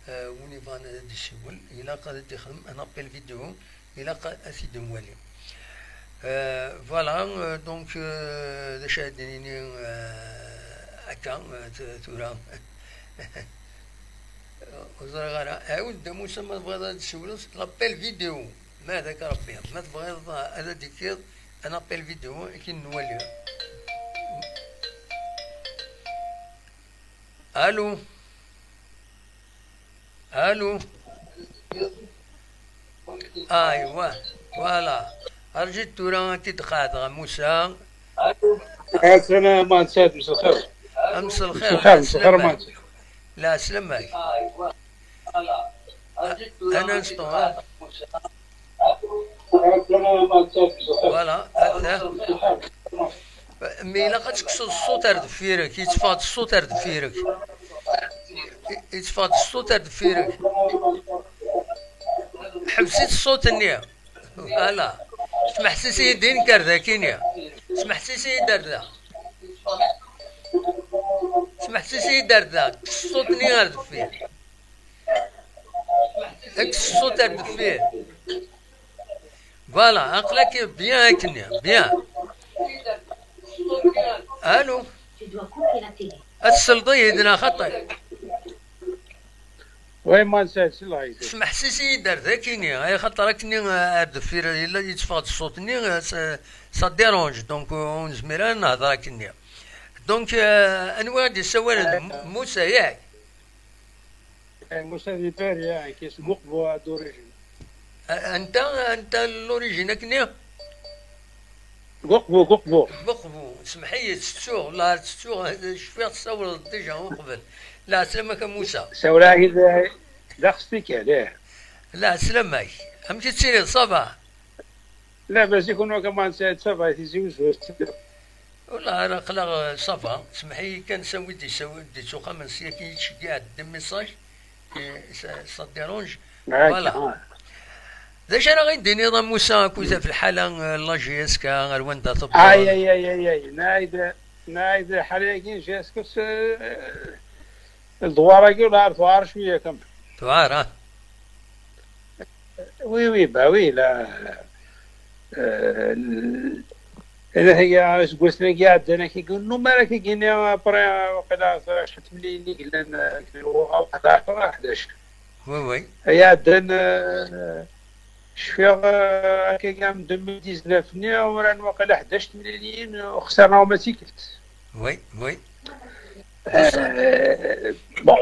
euh, win yebɣan ad d-yessiwel, ilaq ad d-ixdem un appel vidéo, ilaq ad t-id-nwali. Euh, voilà, euh, donc, euh, d acu ara d-nini, euh, akka, euh, t-, tura. Ur ẓriɣ ara. Ɛiwed-d a Musa, ma tebɣiḍ ad d-tessiwleḍ l'appel vidéo. Ma hdak Rebbi, ma tebɣiḍ ad d-tikiḍ un appel vidéo, akken nwali. Allô? Allô? Aywa, voilà. Arǧu tura ad k-id-qeɛdeɣ a Musa. Assalam, a Sɛid, mselxir. Mselxir, mselxir, mselxir, a Sidi. Lɛeslama-k. Un instant, hein. Voilà, ata. Mi ilaq ad tekkseḍ ṣṣut ar deffir-k, yetteffeɣ-d ṣṣut ar deffir-k. Yetteffeɣ-d ṣṣut ar deffir-k. Ḥbes-it ṣṣut-nni. Voilà. Smeḥsis-iyi-d i nekk ar dakini. Smeḥsis-iyi-d ar da. Smeḥsis-iyi-d ar da. Kkes ṣṣut-nni ar deffir. Kkes ṣṣut ar deffir. Voilà, aql-ak bien akkenni, bien. Allô? Ad tesleḍ-iyi-d neɣ xaṭi? Oui, ma nsa-, selleɣ-ak. Smeḥsis-iyi-d ar dakini, ay xaṭer akkenni, eh, ar deffir yella yetteffeɣ-d ṣṣut-nni, eh, ça, ça dérange, donc, eh, ur nezmir ara ad nehder akkenni. Donc, eh, anwa i d-yessawalen? M-, Musa, yak? Eh, Musa di Paris, yak, isem Uqbu d'origine. A-, anta, anta l'origine akkenni? Guqbu, Guqbu. Guqbu, semmeḥ-iyi, ttettuɣ, la ttettuɣ, cfiɣ tessawleḍ déjà uqbel. Lɛeslama-k a Musa. Sawleɣ-ak d, d axestik, ih. Lɛeslama-k. Amek i tettiliḍ, ça va? Labas, i kunwi a Kamal Saɛid, ça va, Tizi Uzzu? Wala, ara aql-aɣ, ça va. Semmeḥ-iyi kan, sawi-d, sawi-d, d-ittuqamen s yaki yettceggiɛ-d des messages. Eh, ça, ça dérange. Voilà. D acu ara ɣ-d-tiniḍ a Musa akkit ɣef lḥala, eh, n la J S K, ar wanda tewweḍ? Ay, ay, ay, ay, ay. Naɛid, naɛid lḥala-agi n J S K, eh, ledwar-agi ur ɛaref, ur ɛaref cwiya kan. Tuɛar, ah. Oui, oui, bah oui, là, euh, l-, Ilahi, aseggas-agi iɛeddan, akka, ur nennum ara akka-agi, après, waqila, acḥal n temlilin i yellan, euh, deg lɣuɣa, waqila, ḥdac. Oui, oui. Ay iɛeddan, euh, cfiɣ, euh, akka-agi, am deux mille dix-neuf-nni, uran, waqila, ḥdac temliliyin, euh, xsarna uma d tikkelt. Oui, oui. Euh, bon.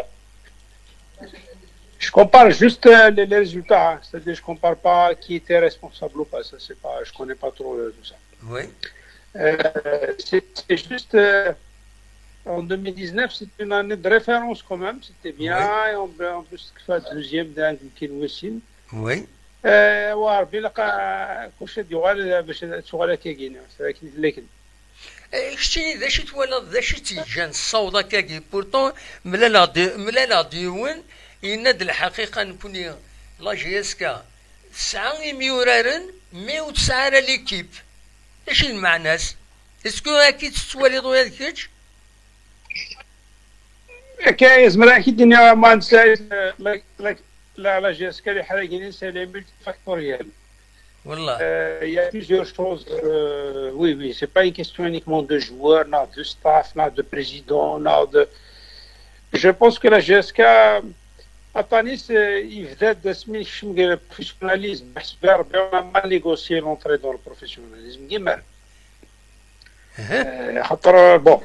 Je compare juste, euh, les, les résultats, hein. C'est-à-dire, je compare pas qui était responsable ou pas. Ça, c'est pas, je connais pas trop, euh, tout ça. Oui. Euh, c'est, c'est juste, euh, en deux mille dix-neuf, c'était une année de référence quand même. C'était bien. Oui. Et en, en plus, que soit deuxième d'un Kinwessin. Oui. Euh, ouais, Rabbi, là, quand, quand je dis, ouais, là, je suis, je suis à la Kegina. C'est vrai qu'il est là. Eh, keččini d acu i twalaḍ, d acu i tt-yeǧǧan tessaweḍ akkagi? Pourtant, mlaleɣ-d, mlaleɣ-d yiwen, yenna-d lḥaqiqa, nekkni, la J S K, tesɛa imyuraren, mais ur tesɛi ara l'équipe. D acu i d lmeɛna-s? Est-ce que akka i tt-tettwaliḍ ula d kečč? Akka, yezmer ad k-id-iniɣ, a Muḥend Saɛid, eh, ma, ma, la, la G S K, les règles, c'est les multifactoriel. Voilà. Euh, il y a plusieurs choses. Euh, oui, oui, c'est pas une question uniquement de joueurs, non, de staff, non, de président, non, de... Je pense que la G S K, à Tanis, euh, il venait de se mettre dans le professionnalisme. Parce que on a mal négocié l'entrée dans le professionnalisme. Guimard. Euh, خاطر, bon,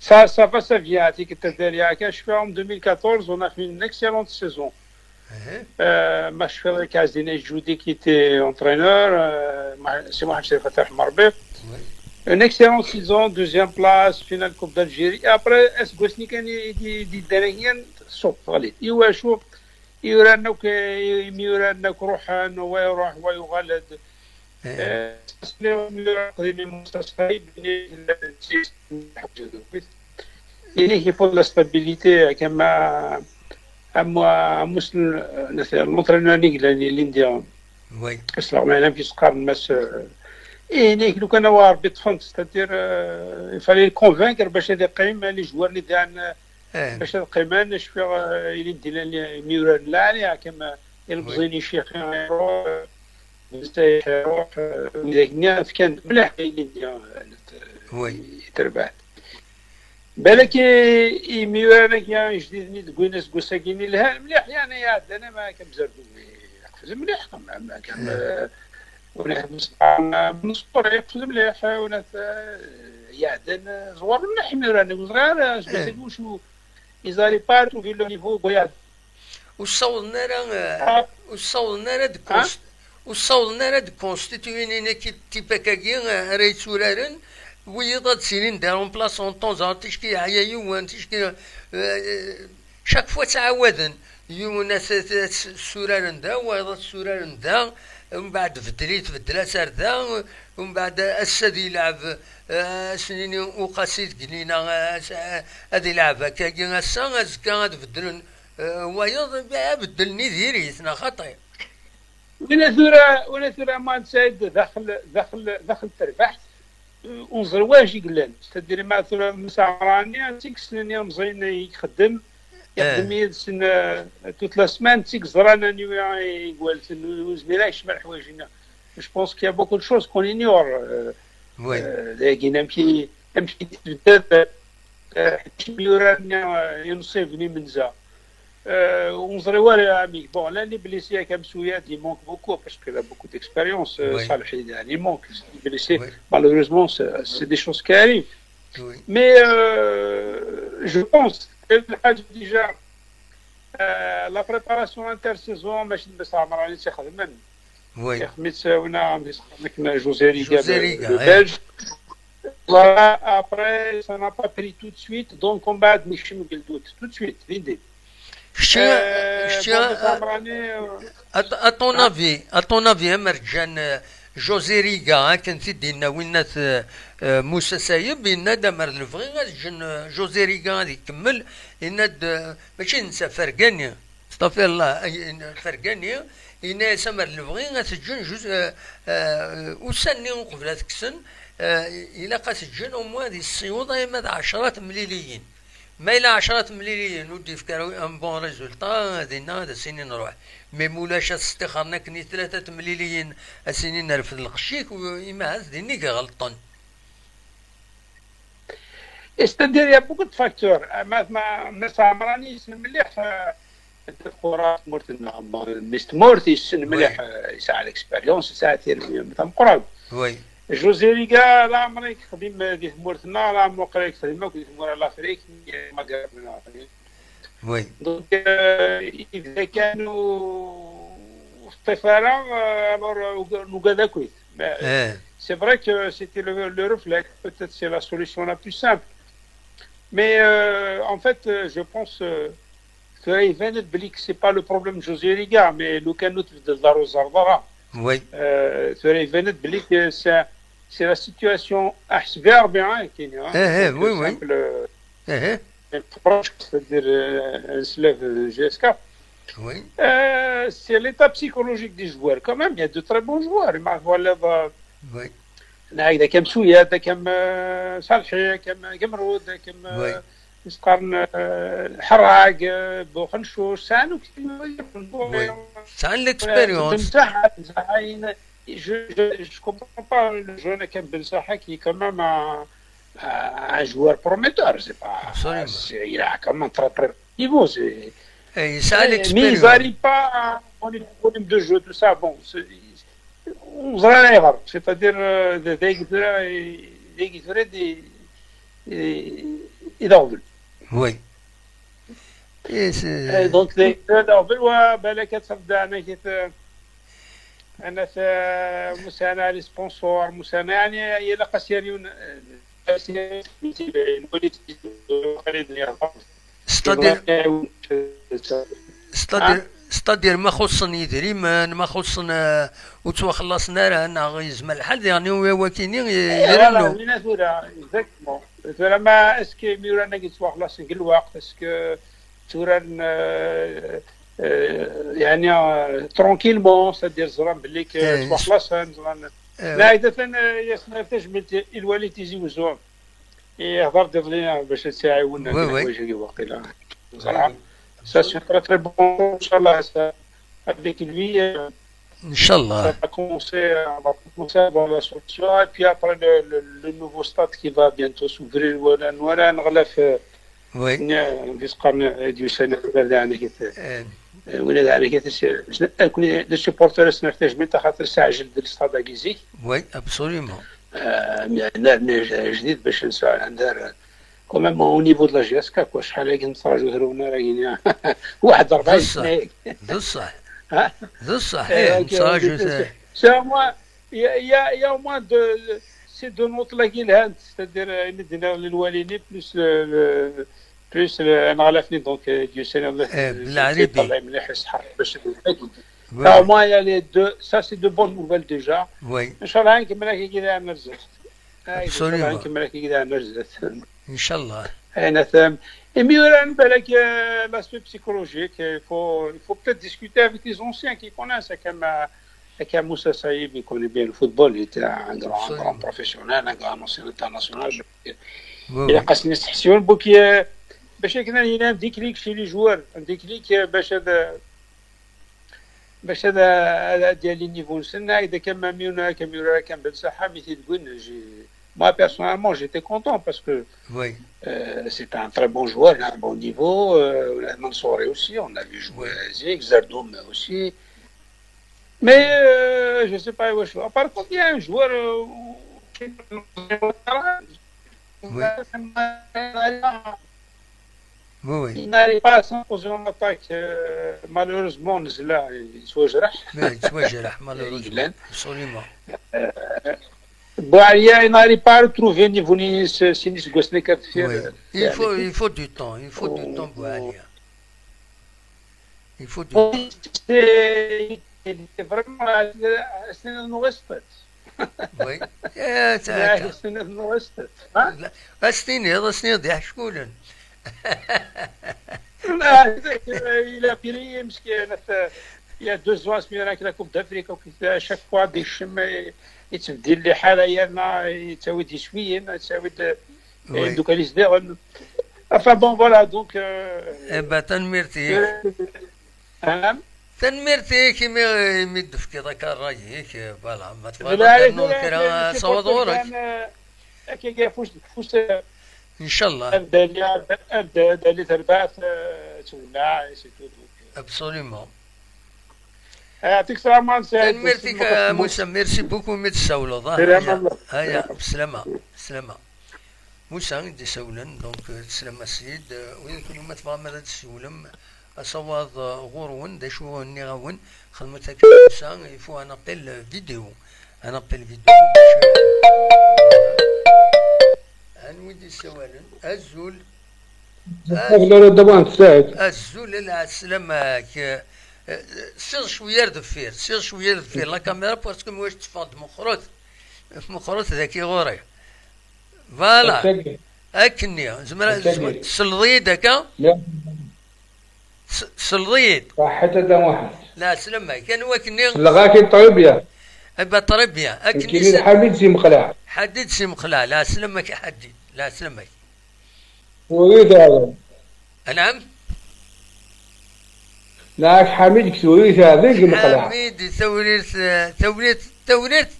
ça, ça va, ça vient. هذيك التداري هكا. Je fais en deux mille quatorze, on a fait une excellente saison. Euh, match في الكاس دينا جودي qui était entraîneur, euh, c'est Mohamed Sherif, الله يرحمه ربي. Une excellente saison, deuxième place, finale Coupe d'Algérie. Et après, est-ce que كان يدي دانيا صوب غليت؟ ايوا شو يورانك يميورانك روحان ويروح ويغلد. Eh, sasnɛiɣ mi ara qdimen mustasɣay, bni-, Ini, il faut de la stabilité, كما أم-، أمس ال-، l'entraîneur n l'India. Oui. Asleɣ ma yella fi sqar n Mass, euh, ini, لو كان هو ربي ṭṭfen, c'est-à-dire, euh, il fallait le convaincre باش هذا يقيم les joueurs اللي دان, باش هذا يقيم, أنا شفيغ, euh, il est دينا اللي ميوران لا عليها كما يلبزيني شيخ يروح, بزاف يروح, euh, وإذا كنا كان ملاح اللي دينا, euh, Oui. تربح. بالك إيميو هذاك يا جديد ني تقول ناس قوساكيني لها مليح, يعني يا عاد أنا ما كان بزاف يقفز مليح, ما, ما كان, آه، ولا مصطفى منصور يقفز مليح, ولا ت-، يا عاد أنا زوار مليح إيميو راني صغير, آه، سبيسيال وشو, إزالي بار وفي لو نيفو بويا. Ur ssawḍen ara, eh, ur ssawḍen ara ad cons-, ur ssawḍen ara ad constituyen une équipe type akkagi, eh, ara yetturaren, wiyiḍ ad d-sinin des remplaçants de temps en temps, ticki yeɛya yiwen, ticki, eh, chaque fois ttɛawaden, yiwen ad t-, t-, t-, ssuraren da, wayeḍ ad ssuraren da, mbeɛd beddel-it, beddel-as ar da, mbeɛd ass ad yelɛeb, eh, ad s-nini Uqasi deg Lina, eh, as-, ad yelɛeb akkagi ass-a, azekka ad beddlen, eh, wayeḍ, eh, beddlen i diri-t, neɣ xaṭi? Wina tura, wina tura, ma nsayd daxel, daxel, daxel terbaḥt, eh, unẓerwaj i yellan. C'est-à-dire, ma tura, Msa Ɛmrani, d tikkes-nni ilemẓiyen i ixeddem, ixeddem yid-sen, eh, toute la semaine, d tikkes ẓran anwa i gwalten, ur zmireɣ ad kecmeɣ leḥwayeǧ-nni. Je pense qu'il y a beaucoup de choses qu'on ignore, euh, euh, dagi, amek i, amek i d-tebda, euh, ḥedd imyura-nni, euh, inṣiben imenza. Euh, ur neẓri wara, amek. Bon, llan les blessés, Kamsouya, il manque beaucoup parce qu'il a beaucoup d'expérience, euh, Salhi, il manque. Les blessés, malheureusement, c'est, c'est des choses qui arrivent. Mais, euh, je pense que déjà, euh, la préparation intersaison, ماشي بس عمراني تخدم. Oui. Ixmit, euh, on a, on a José Riga, José Riga, le, le Belge. Voilà, après, ça n'a pas pris tout de suite, donc on va admission tout de suite, l'idée. Kečči, euh, kečči, bon, euh, à, à ton avis, à ton avis, amer ǧǧan, euh, José Riga, akken t-id-yenna winna, euh, euh, Musa Sayeb, yenna-d amer d lebɣi ad ǧǧen, euh, José Riga ad ikemmel, yenna-d, euh, mačči d netta, Fergani. Stafirlah, ay-, Fergani, yenna-yas amer d lebɣi ad t-ǧǧen juz, eh, eh, ussan-nni uqbel ad t-kksen, eh, ilaq ad t-ǧǧen au moins ad yessiweḍ alamma d ɛecra temliliyin. Ma yella ɛecra temliliyin ur d-yefki ara un bon résultat, dinna ad as-inin ruḥ. Mais ma ulac ad s-ṭixren akken i tlata temliliyin, ad s-inin rfed lqecc-ik, u-, ima ahat dinna i iɣelṭen. C'est-à-dire, il y a beaucoup de facteurs. Ma, ma, ma Samrani, c'est مليح, euh, الكرة في تمورتنا. Mais تمورت يسن مليح, euh, يسعى l'expérience, يسعى ثير مية متى مقرب. Oui. José Riga, la Amérique, خدم دي تمورتنا, la Amérique, خدم دي تمورت l'Afrique, ما قربنا. Oui. Donc, euh, إذا كانوا في الطفرة, euh, alors, euh, نقعد أكويت. Mais, euh, c'est vrai que c'était le, le réflexe. Peut-être c'est la solution la plus simple. Mais, euh, en fait, euh, je pense, euh, tura iban-d belli que c'est pas le problème de José Riga, mais لو كان نتبدل دار وزردرة. Oui. Euh, tura iban-d belli que c'est, c'est la situation, أحسب يا ربي, hein, كاين, hein, c'est simple, euh, proche, c'est-à-dire, euh, un slave, euh, G S K. Oui. Euh, c'est l'état psychologique des joueurs. Quand même, il y a de très bons joueurs. Ma voilà, oui. هكذا كم سوياد، كم، آه، صالحي، كم، كم رود، كم، آه، oui. يسقارن الحراق، بوخنشوش، سانو كتير. سان ليكسبيريونس. بمساحة بمساحة. Je, je, je comprends pas le jeune كان بمساحة qui est quand même un, un joueur prometteur. C'est pas, c'est, il a quand même très très niveau. C'est, يسعى mais ils n'arrivent pas à on est problème de jeu, tout ça. Bon, c'est, on dirait erreur. C'est-à-dire, euh, des, des, des, des, des, des, des, Oui. دونك دايما بالوا بالك تبدا انا كيف انا مسانا لي سبونسور مسانا يعني الا قاسيريون ستادير ستادير ستادير ما خصن يدريمن ما خصن وتوخلصن ارا ناغ يزمر الحال يعني هو واكيني يرنو ثورة ما اسكي ميرانا يتوخلصن كل الوقت اسكو ثورة يعني ترونكيلمون سادير زران بلي تواخلاص زران لا اذا ثان يسنا تجمل الوالي تيزي وزوم يهضر دير لينا باش تساعي ونا واقيلا زرعه سا سي تري تري بون ان شاء الله سا افيك لوي ان شاء الله سا كومونسي سا كومونسي افوار لا سوليسيون اي بي ابري لو لو نوفو ستاد كي فا بيانتو سوفري ولا ولا نغلف وي ديسقارن ديو سنة ولا دعنا كيف ولا دعنا كيف كل لي سوبورتور سنة تجميل خاطر ساعة جلد الاستاد كيزيك وي ابسوليومون نار جديد باش نسعى ندار كومام او نيفو دو لا جي اس كا كوا شحال هاكي نتفرجوا هرونا راهي واحد أربعين سنة بصح بصح ايه نتفرجوا سي موا يا يا يا موا دو سي دو نوت لا كي الهاند ستادير اللي دينا للواليني بلوس بلوس انا غلفني دونك ديو سيني الله بالعربي مليح يصحى باش Au moins, il y a les deux. Ça, c'est de bonnes nouvelles déjà. Oui. إن شاء الله نكمل هكا كذا نرزق. Absolument. نكمل هكا كذا نرزق. ان شاء الله. انا ثم. Et mieux بالك l'aspect psychologique, il faut, il faut peut-être discuter avec les anciens qui connaissent, comme, comme Moussa Saïb, il connaît bien le football, il était un grand, un grand professionnel, un grand ancien international. Il a قاسني سيسيون بوكي باش كنا هنا un déclic chez les joueurs, un déclic باش هذا باش هذا هذا ديال لي نيفو نسنى اذا كان ماميونا كان ميورا كان بن ساحه مي تيدوين جي moi personnellement j'étais content parce que oui. euh, c'est un très bon joueur, il a un bon niveau. Euh, Mansouri aussi, on l'a vu jouer, oui. Zig, Zardoum aussi. Mais euh, je sais pas, par contre, il y a un joueur euh, qui oui. Oui, oui. Il n'arrive pas à s'imposer en attaque. Euh, malheureusement, Nzla, il se gère. Il se gère, malheureusement. Absolument. Euh, Boualia, il n'arrive pas à retrouver niveau ni Sinis Gosneka. Oui. Il faut, il faut du temps. Il faut du temps, Boualia. Il faut du temps. C'est vraiment, c'est un respect. Oui. C'est un respect. Astini, astini, d iḥeckulen. Il a pris, il y a deux ans, il y a la Coupe d'Afrique, à chaque fois, des chemins, il se dit, les halal, il y en a, il s'est dit, il s'est dit, Enfin bon, voilà, donc. Euh, eh ben, tanemmirt-ik. Hein? Tanemmirt-ik imi imi d-tefkiḍ akka ṛṛay-ik, voilà, ma tebɣiḍ ad ternuḍ kra ad tawiḍ ɣur-k. Akka kif ur tfus. Ncallah. Abdali, abdali terbaɛt tewleɛ, c'est tout. Absolument. Yɛṭik ṣṣeḥḥa a Saɛid. Tanemmirt-ik a Musa, merci beaucoup imi d-tessawleḍ. Aya, bslama, bslama. Musa i d-isawlen, donc teslam a Ssid. Wid kunwi ma tebɣam ad d-tessiwlem, asawaḍ ɣur-wen, d acu nniɣ-awen, xedmet akka a Musa, il faut un appel vidéo. Un appel vidéo. Anwi d-issawalen? Azul. Azul a Saɛid. Azul, lɛeslama-k. Siɣ cwiya ar deffir, siɣ cwiya ar deffir la caméra parce que mwac teffeɣ-d meqqret. Meqqret daki ɣur-i. Voilà. Akkenni. Zemreɣ, tesleḍ-iyi-d akka? Tesleḍ-iyi-d. Ṣaḥḥet a Dda Muḥend. Lɛeslama-k. Anwa akkenni? Selleɣ-ak-id très bien. Eh ben, très bien. Akkenni. Nekkini d Ḥadid si Mexlaɛ. Ḥadid si Mexlaɛ. Lɛeslama-k a Ḥadid. Lɛeslama-k. Tewrirt Ɛedden. Anɛam? Nɛak Ḥamid deg Tewrirt Ɛedden deg Lqelɛa. Ḥamid, Tewrirt, eh, Tewrirt, Tewrirt,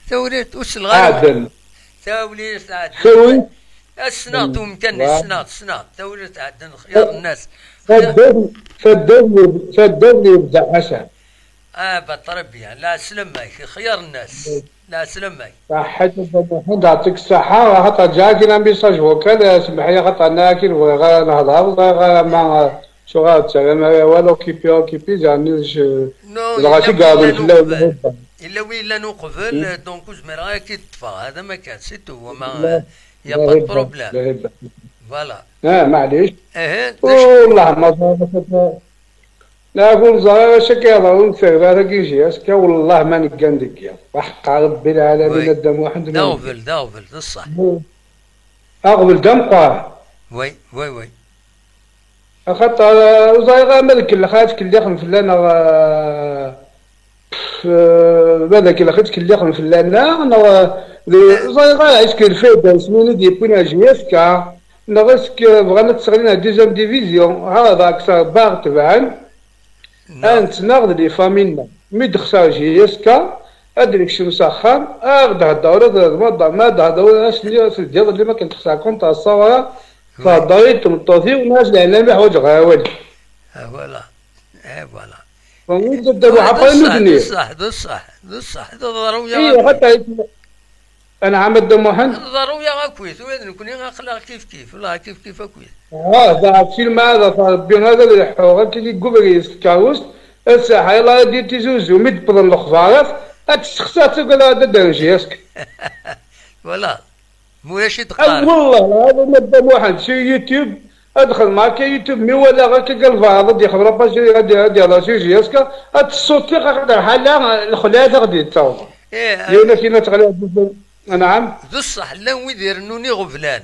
Tewrirt, ur selleɣ ara. Ɛedden. Tewrirt Ɛedden. Tewrirt. Ssneɣ-t umkan-nni, ssneɣ-t, ssneɣ-t. Tewrirt Ɛedden, xyar nnas. Taddart, taddart, taddart n Yebda Ḥasan. Ah, bah, très bien. Lɛeslama-k, xyar nnas. Lɛeslama-k. Saḥḥit a Dda Muḥend, yeɛṭik ṣṣeḥḥa, axaṭer ǧǧiɣ-ak-in un message vocal, eh, semmeḥ-iyi axaṭer nniɣ-ak-in bɣiɣ ara nehḍer, ẓriɣ ara ma, eh, tuɣal tettarram-aɣ awal, occupé, occupé, zeɛni, eh, dɣa illa win yellan uqbel. Illa win yellan uqbel, eh, donc ur zmireɣ ara ad k-id-ṭṭfeɣ, hada ma kan, c'est tout, wama, eh, y a pas de problème. Voilà. Ah, maɛlic. Wallah, ma ẓriɣ. Neɣ ur neẓri ara acu akka yeḍran deg terbaɛt-agi J S K, wellah ma neggan deg yiḍ. Aḥeqqa Rebbi lɛalamin, a Dda Muḥend. D aɣbel, d aɣbel, d ṣṣeḥ. Aɣbel d ameqqran. Wi, wi, wi. Axaṭer, eh, ur ẓriɣ ara ma d lkellex ara ttkellixen fell-aneɣ, eh, eh, ma d lkellex i ttkellixen fell-aneɣ, neɣ, eh, d, ur ẓriɣ ara, est-ce que lfayda n snini d-yewwin ar J S K, neɣ est-ce que bɣan ad sseɣlin ar deuxième division, ha, d akteṛ baɣ tebɛen. Ad nettnaɣ d les familles-nneɣ. Mi d-texṣer J S K, ad d-nekcem s axxam, ad ɣ-d-hedder ula d, d, ma d-, ma d-hedder ula ass-nni, teddiḍ, li ma kan texṣer contre Ṣṣawra, thedder-iyi-d tmeṭṭut-iw, nniɣ-as leɛnaya ma ḥwaǧeɣ awal. Ah, voilà. Eh, voilà. Fehmeḍ, d, d, d ṣṣeḥ, d ṣṣeḥ, d ṣṣeḥ, d ṣṣeḥ, d ḍerruya. Ih, xaṭer Anɛam a Dda Muḥend? Ḍerruya akkit, ula d nekkni aql-aɣ kif kif, la kif kif akkit. Ah, da, filma hada, Rebbi hada ad leḥḥuɣ, akken i yugri s tkeṛṛust, ass-a, ḥayla ad d-tizuzu, mi d-wwḍen lexbarat, ad tessexsi, ad tagad ad d-terǧi, est-ce que? Voilà. Mulac i d-qqar. Ah, wallah, hada ma Dda Muḥend, sur YouTube, ad xedmeɣ akka YouTube, mi walaɣ akka deg lbeɛḍ, ad yexdem la page, ad, ad yehder sur J S K, ad tessuṭṭiɣ, axaṭer ḥala lexlaɛt ad ɣ-d-yettaweḍ. Eh, yiwen akin ad teɣli, anɛam. D ṣṣeḥ, llan wid irennun iɣeblan.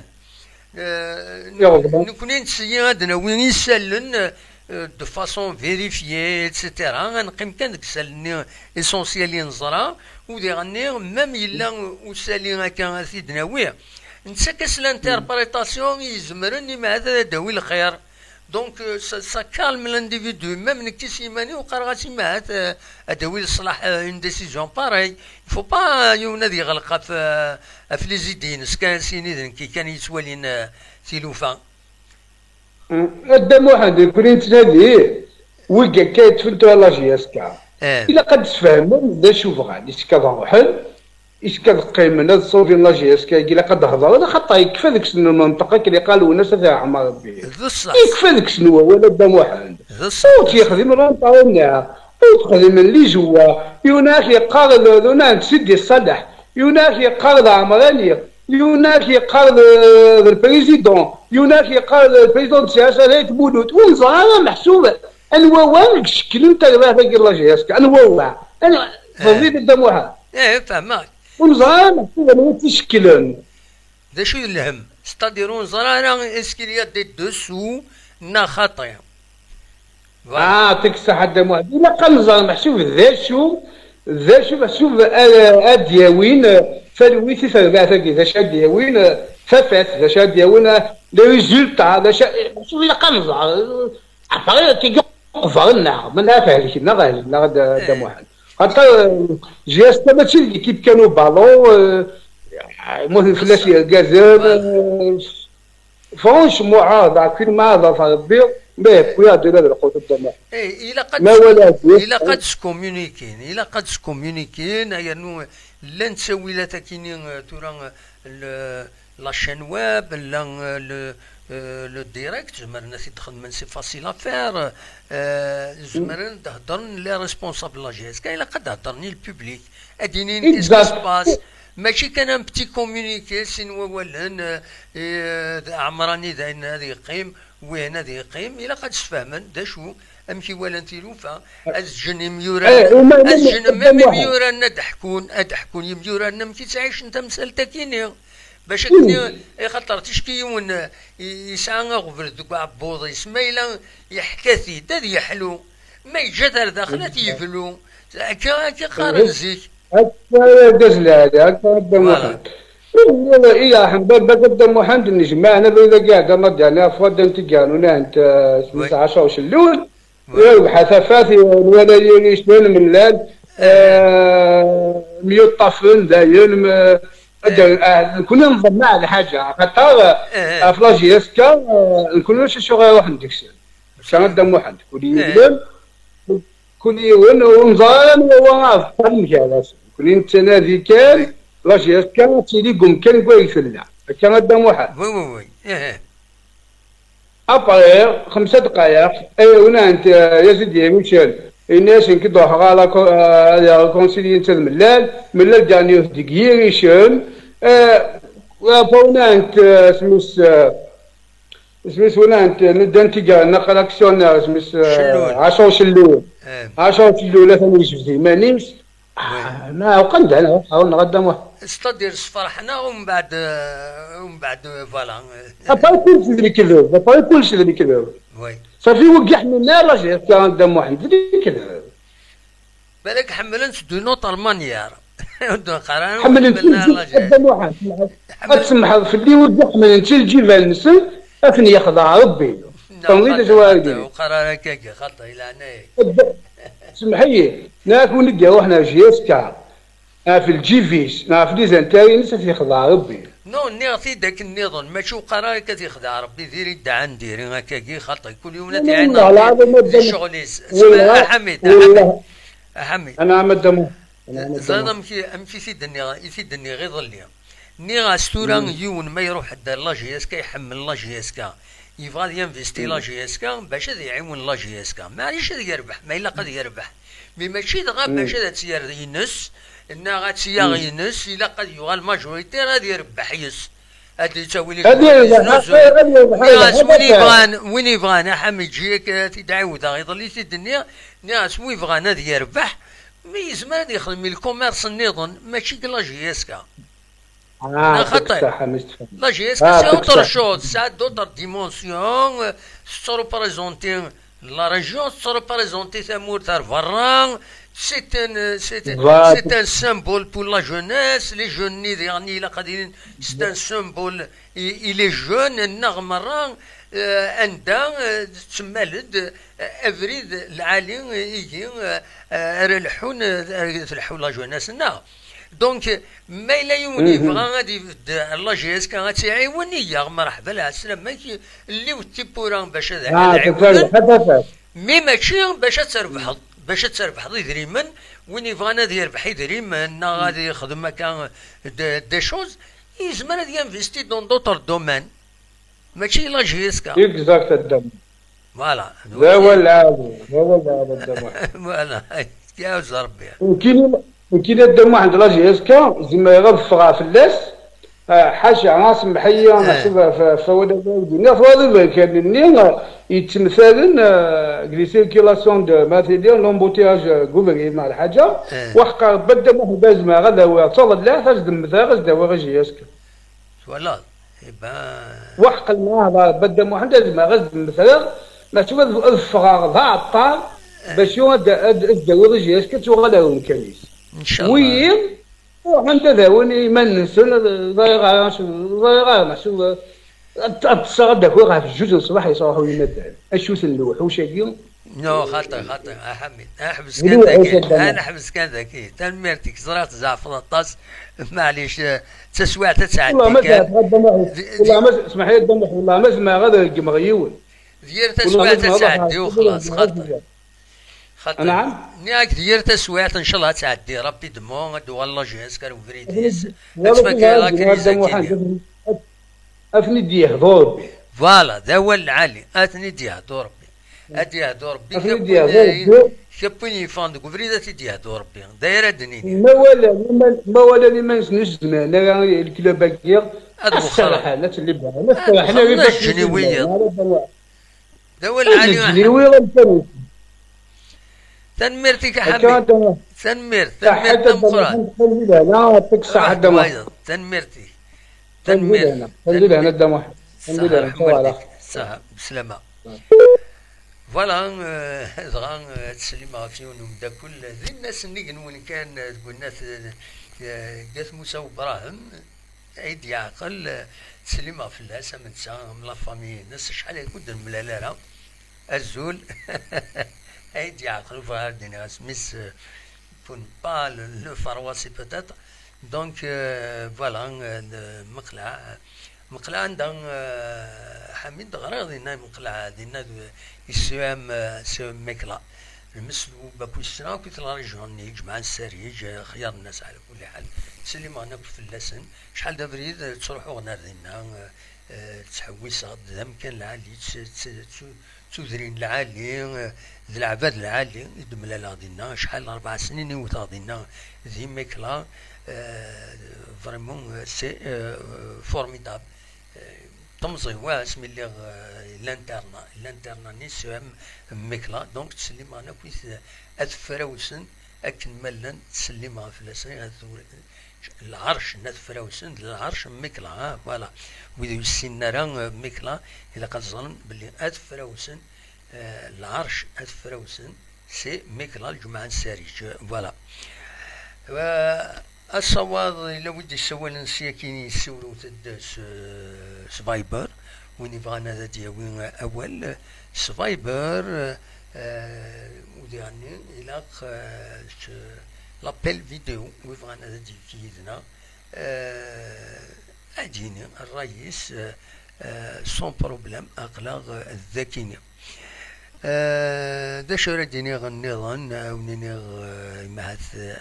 Eh, iɣeblan. Nekkni nettṣeyyi ad d-nawi isallen, eh, de façon vérifiée, et cetera. Ad neqqim kan deg isallen-nni essentiel i neẓra, u diɣenni, même yella usali akka ad t-id-nawi, nettak-as l'interprétation i izemren, imahat ad d-tawi lxir. Donc, euh, ça, ça calme l'individu. Même nekki s yiman-iw qqareɣ-as, imahat, euh, ad d-tawi leṣlaḥ, euh, une décision pareille. Il faut pas, euh, yiwen ad yeɣleq ɣef, euh, ɣef les idées-ines kan, s yini d nekki kan yettwalin, euh, tilufa. A Dda Muḥend, nekkni nettnadi wigad akka yeṭṭfen tura la J S K. Eh. Ilaq ad d-sfehmen d acu bɣan. Yessefk ad ruḥen, yessefk ad qqimen, ad ṣubin la J S K, ilaq ad d-hedren, axaṭer yekfa deg-sen lmenṭeq, akken iqqar Lwennas At Ɛmer Rebbi. D ṣṣeḥ. Yekfa deg-sen wawal a Dda Muḥend. D ṣṣeḥ. Ur tt-yexdim l'entraîneur, ur t-xedmen les joueurs, yiwen ad ak-yeqqar d, d, d, d Sidi Ṣaleḥ, yiwen ad ak-yeqqar d Ɛemrani, yiwen ad ak-yeqqar d, d le président, yiwen ad ak-yeqqar d le président de C S A, d Ayt Mulud. Ur neẓri ara meḥsub anwa wa i icekklen tarbaɛt-agi n la J S K. Anwa wa? Anwa? Eh. Tebɣiḍ a Dda Muḥend? Eh, fehmeɣ. Ur neẓri ara meḥsub anwa i tt-icekklen. D acu i d lhemm? C'est-à-dire ur neẓri ara est-ce qu'il y a des dessous neɣ xaṭi. Voilà. Ah, yeɛṭik ṣṣeḥḥa a Dda Muḥend. Ilaq ad nẓer meḥsub d acu, d acu meḥsub ad, ad d-yawin, eh, talwit i terbaɛt-agi, d acu ad d-yawin, eh, tafat, d acu ad d-yawin, eh, les résultats, d acu, eh, meḥsub ilaq ad nẓer, eh, après, tigi uqber-nneɣ, ma nɛaf helken, neɣ helken, neɣ a Dda, a Dda Muḥend. Xaṭer, eh, J S K mačči d l'équipe kan au ballon, eh, mmuten fell-as yergazen, eh, Franchement, ah, d akken ma d Rebbi, ma yewwi-aɣ-d ula d lqut n ddama. Eh, ilaq ad, ma wala ilaq ad skomyunikin, ilaq ad skomyunikin, yernu llan ttawilat akini, eh, tura, eh, le, la chaîne web, la, eh, le, eh, le direct, zemren ad t-id-xedmen, c'est facile à faire, eh, zemren ad d-heddren les responsables de la J S K, ilaq ad d-heddren i le public, ad d-inin qu'est-ce qui se passe, mačči kan un petit communiqué, sin wawalen, eh, eh, d Ɛemrani dayen ad yeqqim, wihin ad yeqqim, ilaq ad sfehmen d acu, amek i walan tilufa, ad ǧǧen imyurar, eh, uma, ad ǧǧen même imyuraren ad ḥkun, ad ḥkun imyuraren amek i ttɛicen tamsalt-akini. Bac akken i, ixaṭer ticki yiwen, eh, i, yesɛa aɣbel deg uɛebbuḍ-is, ma yella yeḥka-t-id, ad yeḥlu. Ma yeǧǧa-t ar daxel, ad t-yeblu. Akka, akka qqaren zik. Akka argaz lɛali, akka a Dda Muḥend. Iyaḥen baba Dda Muḥend, nejmaɛen abrid-agi iɛedda ma d-yeɛni ɣef wadda n Tigarnuna n t-, smis Oui. ɛecra ucellul. Oui. Irbeḥ a tafat, nwala yiricen, mlal, eh, myuṭṭafen dayen, m-, ad-, ah, nekni nḍemmeɛ lḥaǧa, axaṭer, eh, ɣef la J S K, eh, nekni ulac acu ara iruḥen deg-sen. Maca a Dda Muḥend, kul yiwen, kul yiwen ur neẓri ara anwa wa abeṭṭal mgal-as. Nekni nettanadi kan, la J S K ad tili deg umkan deg wayeg tella. Akka a Dda Muḥend. Oui, oui, oui. Après, xemsa dqayeq, ay wnant, eh, Yazid Yiricen, yenna-as, nekk d-ruḥeɣ ara ko-, eh, ad aɣ-réconcilier netta d Mellal, Mellal gagner deg Yiricen, eh, après wnant, eh, smis, eh, smis wnant, eh, nuddan tigar, naqal actionnaire, smis, eh, Cellul. Ɛacur Cellul. Eh. Ɛacur Cellul, atan yejbed iman-is, Ah, neɣ uqen-d, neɣ, neɣ a Dda Muḥ. C'est-à-dire, sferḥen-aɣ, umbeɛd, euh, umbeɛd, euh, voilà. Après, kullec d lekdeb, après, kullec d lekdeb. Oui. Safi, ur d-iḥmil ara la J S K a Dda Muḥend, d lekdeb. Balak ḥemmlen-tt d'une autre manière. Ur d-neqqar ara ur Ḥemmlen-tt ḥemmlen ara la J S K. A Dda Muḥend, ad tsemḥeḍ fell-i, ur d-ḥemmlen-tt i lǧiban-nsen, ad ten-yexdeɛ Rebbi. Neɣ Tenɣiḍ xaṭi, acu ara xaṭi, d-inin. Ur qqar ara akka, xaṭi, i leɛnaya-k. Semmeḥ-iyi, neɣ win i d-iruḥen ar J S K, ɣef lǧib-is, neɣ ɣef les intérêts-ines, ad t-yexdeɛ Rebbi. Non, nniɣ-t-id akken nniḍen, mačči uqar ara akka t-yexdeɛ Rebbi, diri dɛan diri akkagi, xaṭi, kul yiwen ad Non, non, t-iɛin non, Rebbi la, la, di la, ccɣel-is. Sma, la, a Ḥamid, a la, Ḥamid, a Ḥamid. Ana Ahmed Damour. Ana Ahmed Teẓriḍ Damour. Amek i, amek i t-id-nniɣ, i t-id-nniɣ iḍelli? Nniɣ-as tura yiwen ma iruḥ-d ar la J S K, iḥemmel la J S K, yebɣa ad yinvesti la J S K bac ad iɛiwen la J S K. Maɛlic ad yerbeḥ, ma ilaq ad yerbeḥ. Mi mačči dɣa bac ad tt-yerr ines, neɣ ad tt-yaɣ ines, ilaq ad yuɣal majoritaire, ad yerbeḥ yes. Ad yettawi les Ad yerbeḥ, ad yerbeḥ, Nniɣ-as ad win yerbeḥ. Yebɣan, win yebɣan, a Ḥamid, ǧi-, ad t-id-ɛiwdeɣ, iḍelli t-id-nniɣ, nniɣ-as win yebɣan ad yerbeḥ, mi yezmer ad yexdem i lkumirs nniḍen, mačči deg la J S K. Ah, axaṭer, la J S K, c'est autre chose, ça a d'autres dimensions, euh, tettreprésenter la région, tettreprésenter tamurt ar berra, c'est un, c'est, c'est un symbole pour la jeunesse, les jeunes, c'est un symbole, et, et les jeunes, neɣ merra, euh, anda, euh, tettemmal-d, euh, abrid lɛali, euh, igi, euh, euh, ara lḥun, euh, ara tleḥḥu la jeunesse, neɣ Donc, ma yella yiwen yebɣa ad ibedd la J S K, ad tt-iɛiwen, iyaɣ, mreḥba, lɛeslama-k, lliw d tiwwura bac ad, ad ɛiwnen. Mi mačči bac ad trebḥeḍ, bac ad trebḥeḍ idrimen, win yebɣan ad yerbeḥ idrimen, neɣ ad yexdem akka d, des choses, yezmer ad yinvesti dans d'autres domaines. Mačči la J S K. Exact, a Dda Muḥ. Voilà. D awal lɛali, d awal lɛali, a Dda Muḥ. Voilà. Yeɛuz Rebbi. Nekkini, nekkini a Dda Muḥend, la J S K, zemreɣ ad ffɣeɣ fell-as. Ah, ḥaca, ah, semmeḥ-iyi, meḥsub ɣef, ɣef wawal-agi i d-nniɣ, twalaḍ iberkanen-nni, ah, yettemtalen, ah, deg les circulations de, ma tili, l'embouteillage, ah, deg ubrid neɣ lḥaǧa. Waḥqa Rebbi, a Dda Muḥend, ad zemreɣ ad awiɣ d taḍellaɛt, ad s-d-mmteɣ, ad s-d-awiɣ i J S K. Twalaḍ? Iban. Weḥqel ma hḍer Badda Muḥend, ad ma ɣas d-mmetreɣ, meɛtub ad, ad ffɣeɣ d aɛeṭṭar, bac ad, ad, ad d-awiɣ ijri-as, ad tuɣal ar umkan-is. Ncallah. Wiyi, ruḥen ad awen iman-nsen, ad, ẓriɣ ara, ẓriɣ ara, meɛtub, ad, ad ṭṭseɣ, ad d-akiɣ ɣef jjuj n ṣṣbeḥ, yesruḥ uyen adan. Acuten lewḥuc-agi, No, xaṭi, xaṭi, a Ḥamid. Ad neḥbes kan dagi. Ad neḥbes kan dagi. Tanemmirt-ik, ẓriɣ tzeɛfeḍ aṭas. Maɛlic, eh, d taswiɛt ad tɛeddi kan. Wallah ma zeɛfeɣ, a Dda Muḥ. Di, di, wallah ma z-, smeḥ-iyi, a Dda Muḥ, wallah ma zemreɣ ad regmeɣ yiwen. D yir taswiɛt ad tɛeddi, uxlaṣ, xaṭi. Xaṭi. Nniɣ-ak d yir taswiɛt, ncallah ad tɛeddi, rapidement, ad d-uɣal la J S K ar ubrid-is. Ad tfak akken izakini. Ad ten-id-yehdu Rebbi. Voilà, d awal lɛali, ad ten-id-yehdu Rebbi. Ad d-yehdu Rebbi, kap win yeffɣen deg ubrid ad t-id-yehdu Rebbi. D aya ara d-nini. Ma walan iman-, ma walan iman-nsen ur zemmren ara i leklub-agi, ad wexxren. Ad serḥen, ad tt-libren, ad serḥen, ad ǧǧen i wiyaḍ. D awal lɛali, a Ḥamid. Tanemmirt-ik, a Ḥamid. Tanemmirt, tanemmirt tameqqrant. Ṛuḥ wayeḍ. Tanemmirt-ik. Tanemmirt. Tanemmirt. Ṣṣeḥ, ṛeḥma-k. Ṣṣeḥ, beslama. Voilà, euh, dɣa, euh, ad teslim ɣef yiwen n umeddakel, d inna-s nnig-nwen kan, euh, deg unat, euh, Gat Musa Ubrahem. Ay d-yeɛqel, eh, ttsellimeɣ fell-as, am netta, am la famille-ines, acḥal ay ur d-nemlal ara. Azul. Ay d-yeɛqel, ur bɣiɣ ara d-iniɣ asmi-s, eh, pour ne pas le, le froisser peut-être. Donc, euh, voilà, euh, le, meqleɛ, meqleɛ anda, euh, Ḥamid, ɣriɣ dinna i meqleɛ, dinna d, i C E M, euh, C E M Mekla. Lmeslub akk ssneɣ akk la région-nni, Ǧemɛa n Sariǧ, eh, xyar nnas ɛla kulli ḥal. Ttsellimeɣ akk fell-asen. Acḥal d abrid, eh, ttruḥuɣ ɣer dinna, eh, eh, ttḥewwiseɣ-d d amkan lɛali, tt-, tt-, tt-, d tudrin lɛali, eh, d leɛbad lɛali i d-mlaleɣ dinna. Acḥal n rebɛa snin i wteɣ dinna di Mekla, eh, vraiment, eh, c'est, eh, formidable. Eh, temẓi wa asmi lliɣ, eh, l'internat, l'internat-nni s M Mekla, donc ttsellimeɣ akk i t-, at Frawsen, akken ma llan ttsellimeɣ fell-asen, at, lɛerc n at Frawsen d lɛerc n Mekla, ah, voilà. Wid ur yessinen ara, eh, Mekla, ilaq ad ẓren belli at Frawsen, eh, lɛerc at Frawsen, c'est Mekla, lǧemɛa n Sariǧ, voilà. Eh, asawaḍ, yella wi d-yessawalen s yakini, siwlet-d s, s Viber, win yebɣan ad d-yawi awal s Viber, eh, u diɣenni ilaq, eh, s l'appel vidéo, wi bɣan ad d-yekki yid-neɣ, eh, ad d-yini ṛṛay-is, eh, eh, sans problème, aql-aɣ, eh, d akini. Eh, d acu ara d-iniɣ nniḍen? Ad wen-iniɣ, eh, imahat, eh,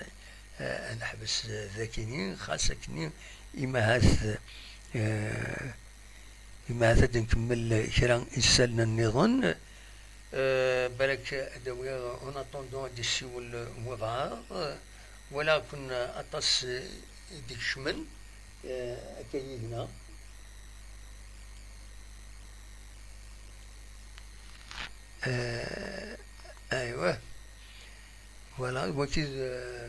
ad neḥbes, eh, d akini, xas akkenni, imahat, eh, imahat ad nkemmel kra isallen nniḍen. Eh, balak ad d-awiɣ, en attendant, ad d-yessiwel wabɛaḍ. Walaɣ-ken aṭas i d-ikecmen, eh, akka yid-neɣ. Eh, aywa. Voilà, wagi d, eh,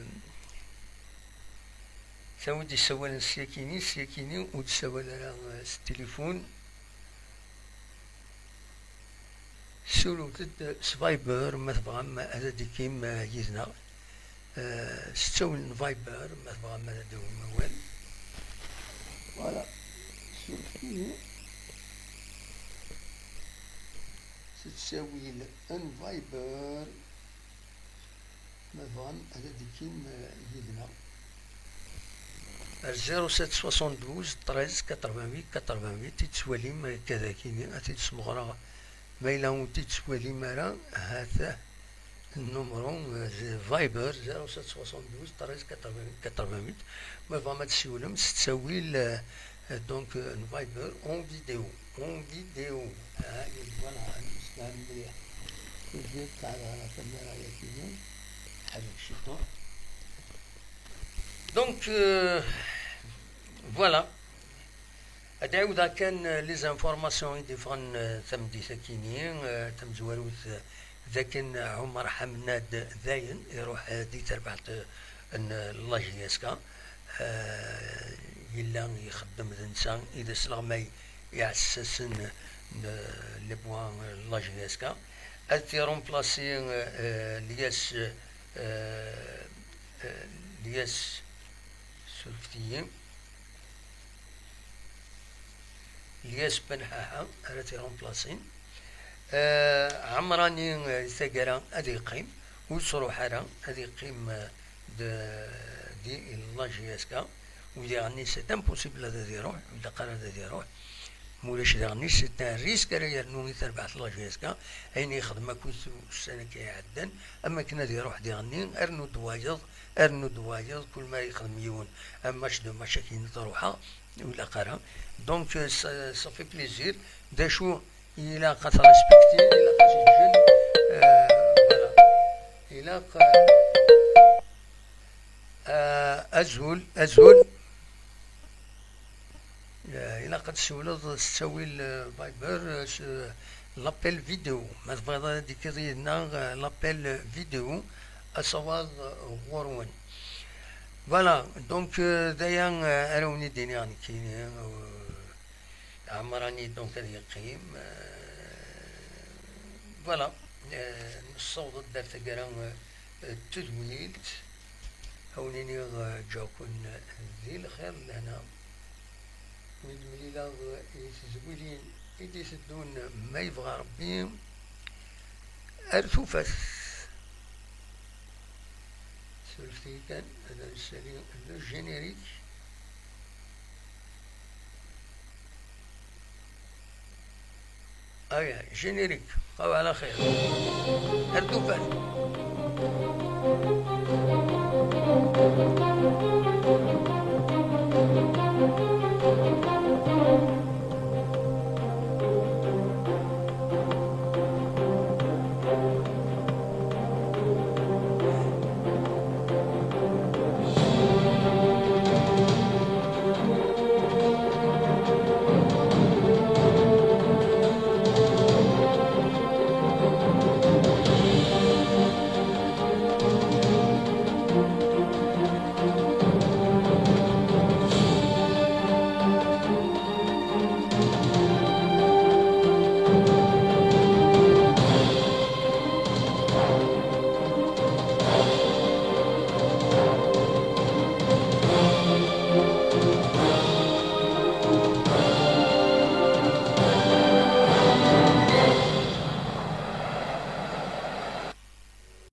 tawi d-yessawalen s yakini, s yakini ur d-ssawal ara, eh, s tilifun. Siwlet-d s Viber ma tebɣam ad d-tekim, eh, yid-neɣ. Eh, s ttawil n Viber ma tebɣam ad d-tawim awal. Voilà. Siwlet-iyi s ttawil n Viber ma tebɣam ad d-tekim, eh, yid-neɣ. Ar zéro sept soixante-douze treize quatre-vingt-huit quatre-vingt-huit i tettwalim akka dagi-nni, ad t-id-smeɣreɣ. Ma yella ur t-id-tettwalim ara, ha-t-a nnumru, eh, Viber, zéro sept soixante-douze treize quatre-vingt-huit quatre-vingt-huit. Ma tebɣam ad d-tessiwlem s ttawil, eh, eh, donc, eh, n Viber en vidéo. En vidéo. Ah, voilà, ad nessefhem mliḥ. Tuzert tɛedda ɣer kamira-yagi-nni. Ḥader ciṭuḥ. Donc, euh, voilà. Ad ɛiwdeɣ kan, euh, les informations i d-iffɣen, euh, tameddit-agi-nni, euh, tamezwarut, euh, d akken Ɛumer Ḥamnad dayen iruḥ, euh, di terbaɛt, euh, n, euh, la J S K. Euh, yella ixeddem d netta i d asleɣmay iɛessasen n, euh, les bois, euh, la J S K. Ad t-irumplasi, euh, euh, Lyas, euh, euh, Lyas, surfet-iyi. Lyas Ben Ḥaḥa ara t-irumplasin. Euh, Ɛemrani, euh, di taggara ad yeqqim, ur yettruḥ ara, ad yeqqim, euh, d-, di la J S K. U diɣenni, c'est impossible ad, ad iruḥ, ur ilaq ara ad, ad iruḥ. Ma ulac diɣenni, c'est un risque ara yernu i terbaɛt la J S K, ayen yexdem akkit ussan akka iɛeddan, am akken ad iruḥ diɣenni, rnu-d wayeḍ, rnu-d wayeḍ, kul ma yexdem yiwen, un match, deux matchs akin ad ruḥeɣ, ur ilaq ara. Donc, euh, ça, ça fait plaisir. D acu ilaq ad t-respectin, ilaq ad t-ǧǧen, euh, voilà. Ilaq, euh, euh, azul, azul. Euh, ilaq ad tessiwleḍ s ttawil, euh, Viber, euh, s, euh, l'appel vidéo. Ma tebɣiḍ ad d-tekkiḍ yid-neɣ, euh, l'appel vidéo, asawaḍ, euh, ɣur-wen. Voilà, donc, euh, d aya, euh, ara wen-id-iniɣ nekkini, euh, Ɛemrani, donc, ad yeqqim. Euh, voilà. Euh, nessaweḍ-d ar taggara, euh, euh, n tedwilt. Ad wen-iniɣ, euh, ǧǧiɣ-ken di lxir d lehna. Lila d tezwilin i d-iteddun, ma yebɣa Ṛebbi, ar tufat. Surfet-iyi kan, ad nsali le générique. Aya, générique. Bqaw ɛla xir. Ar tufat.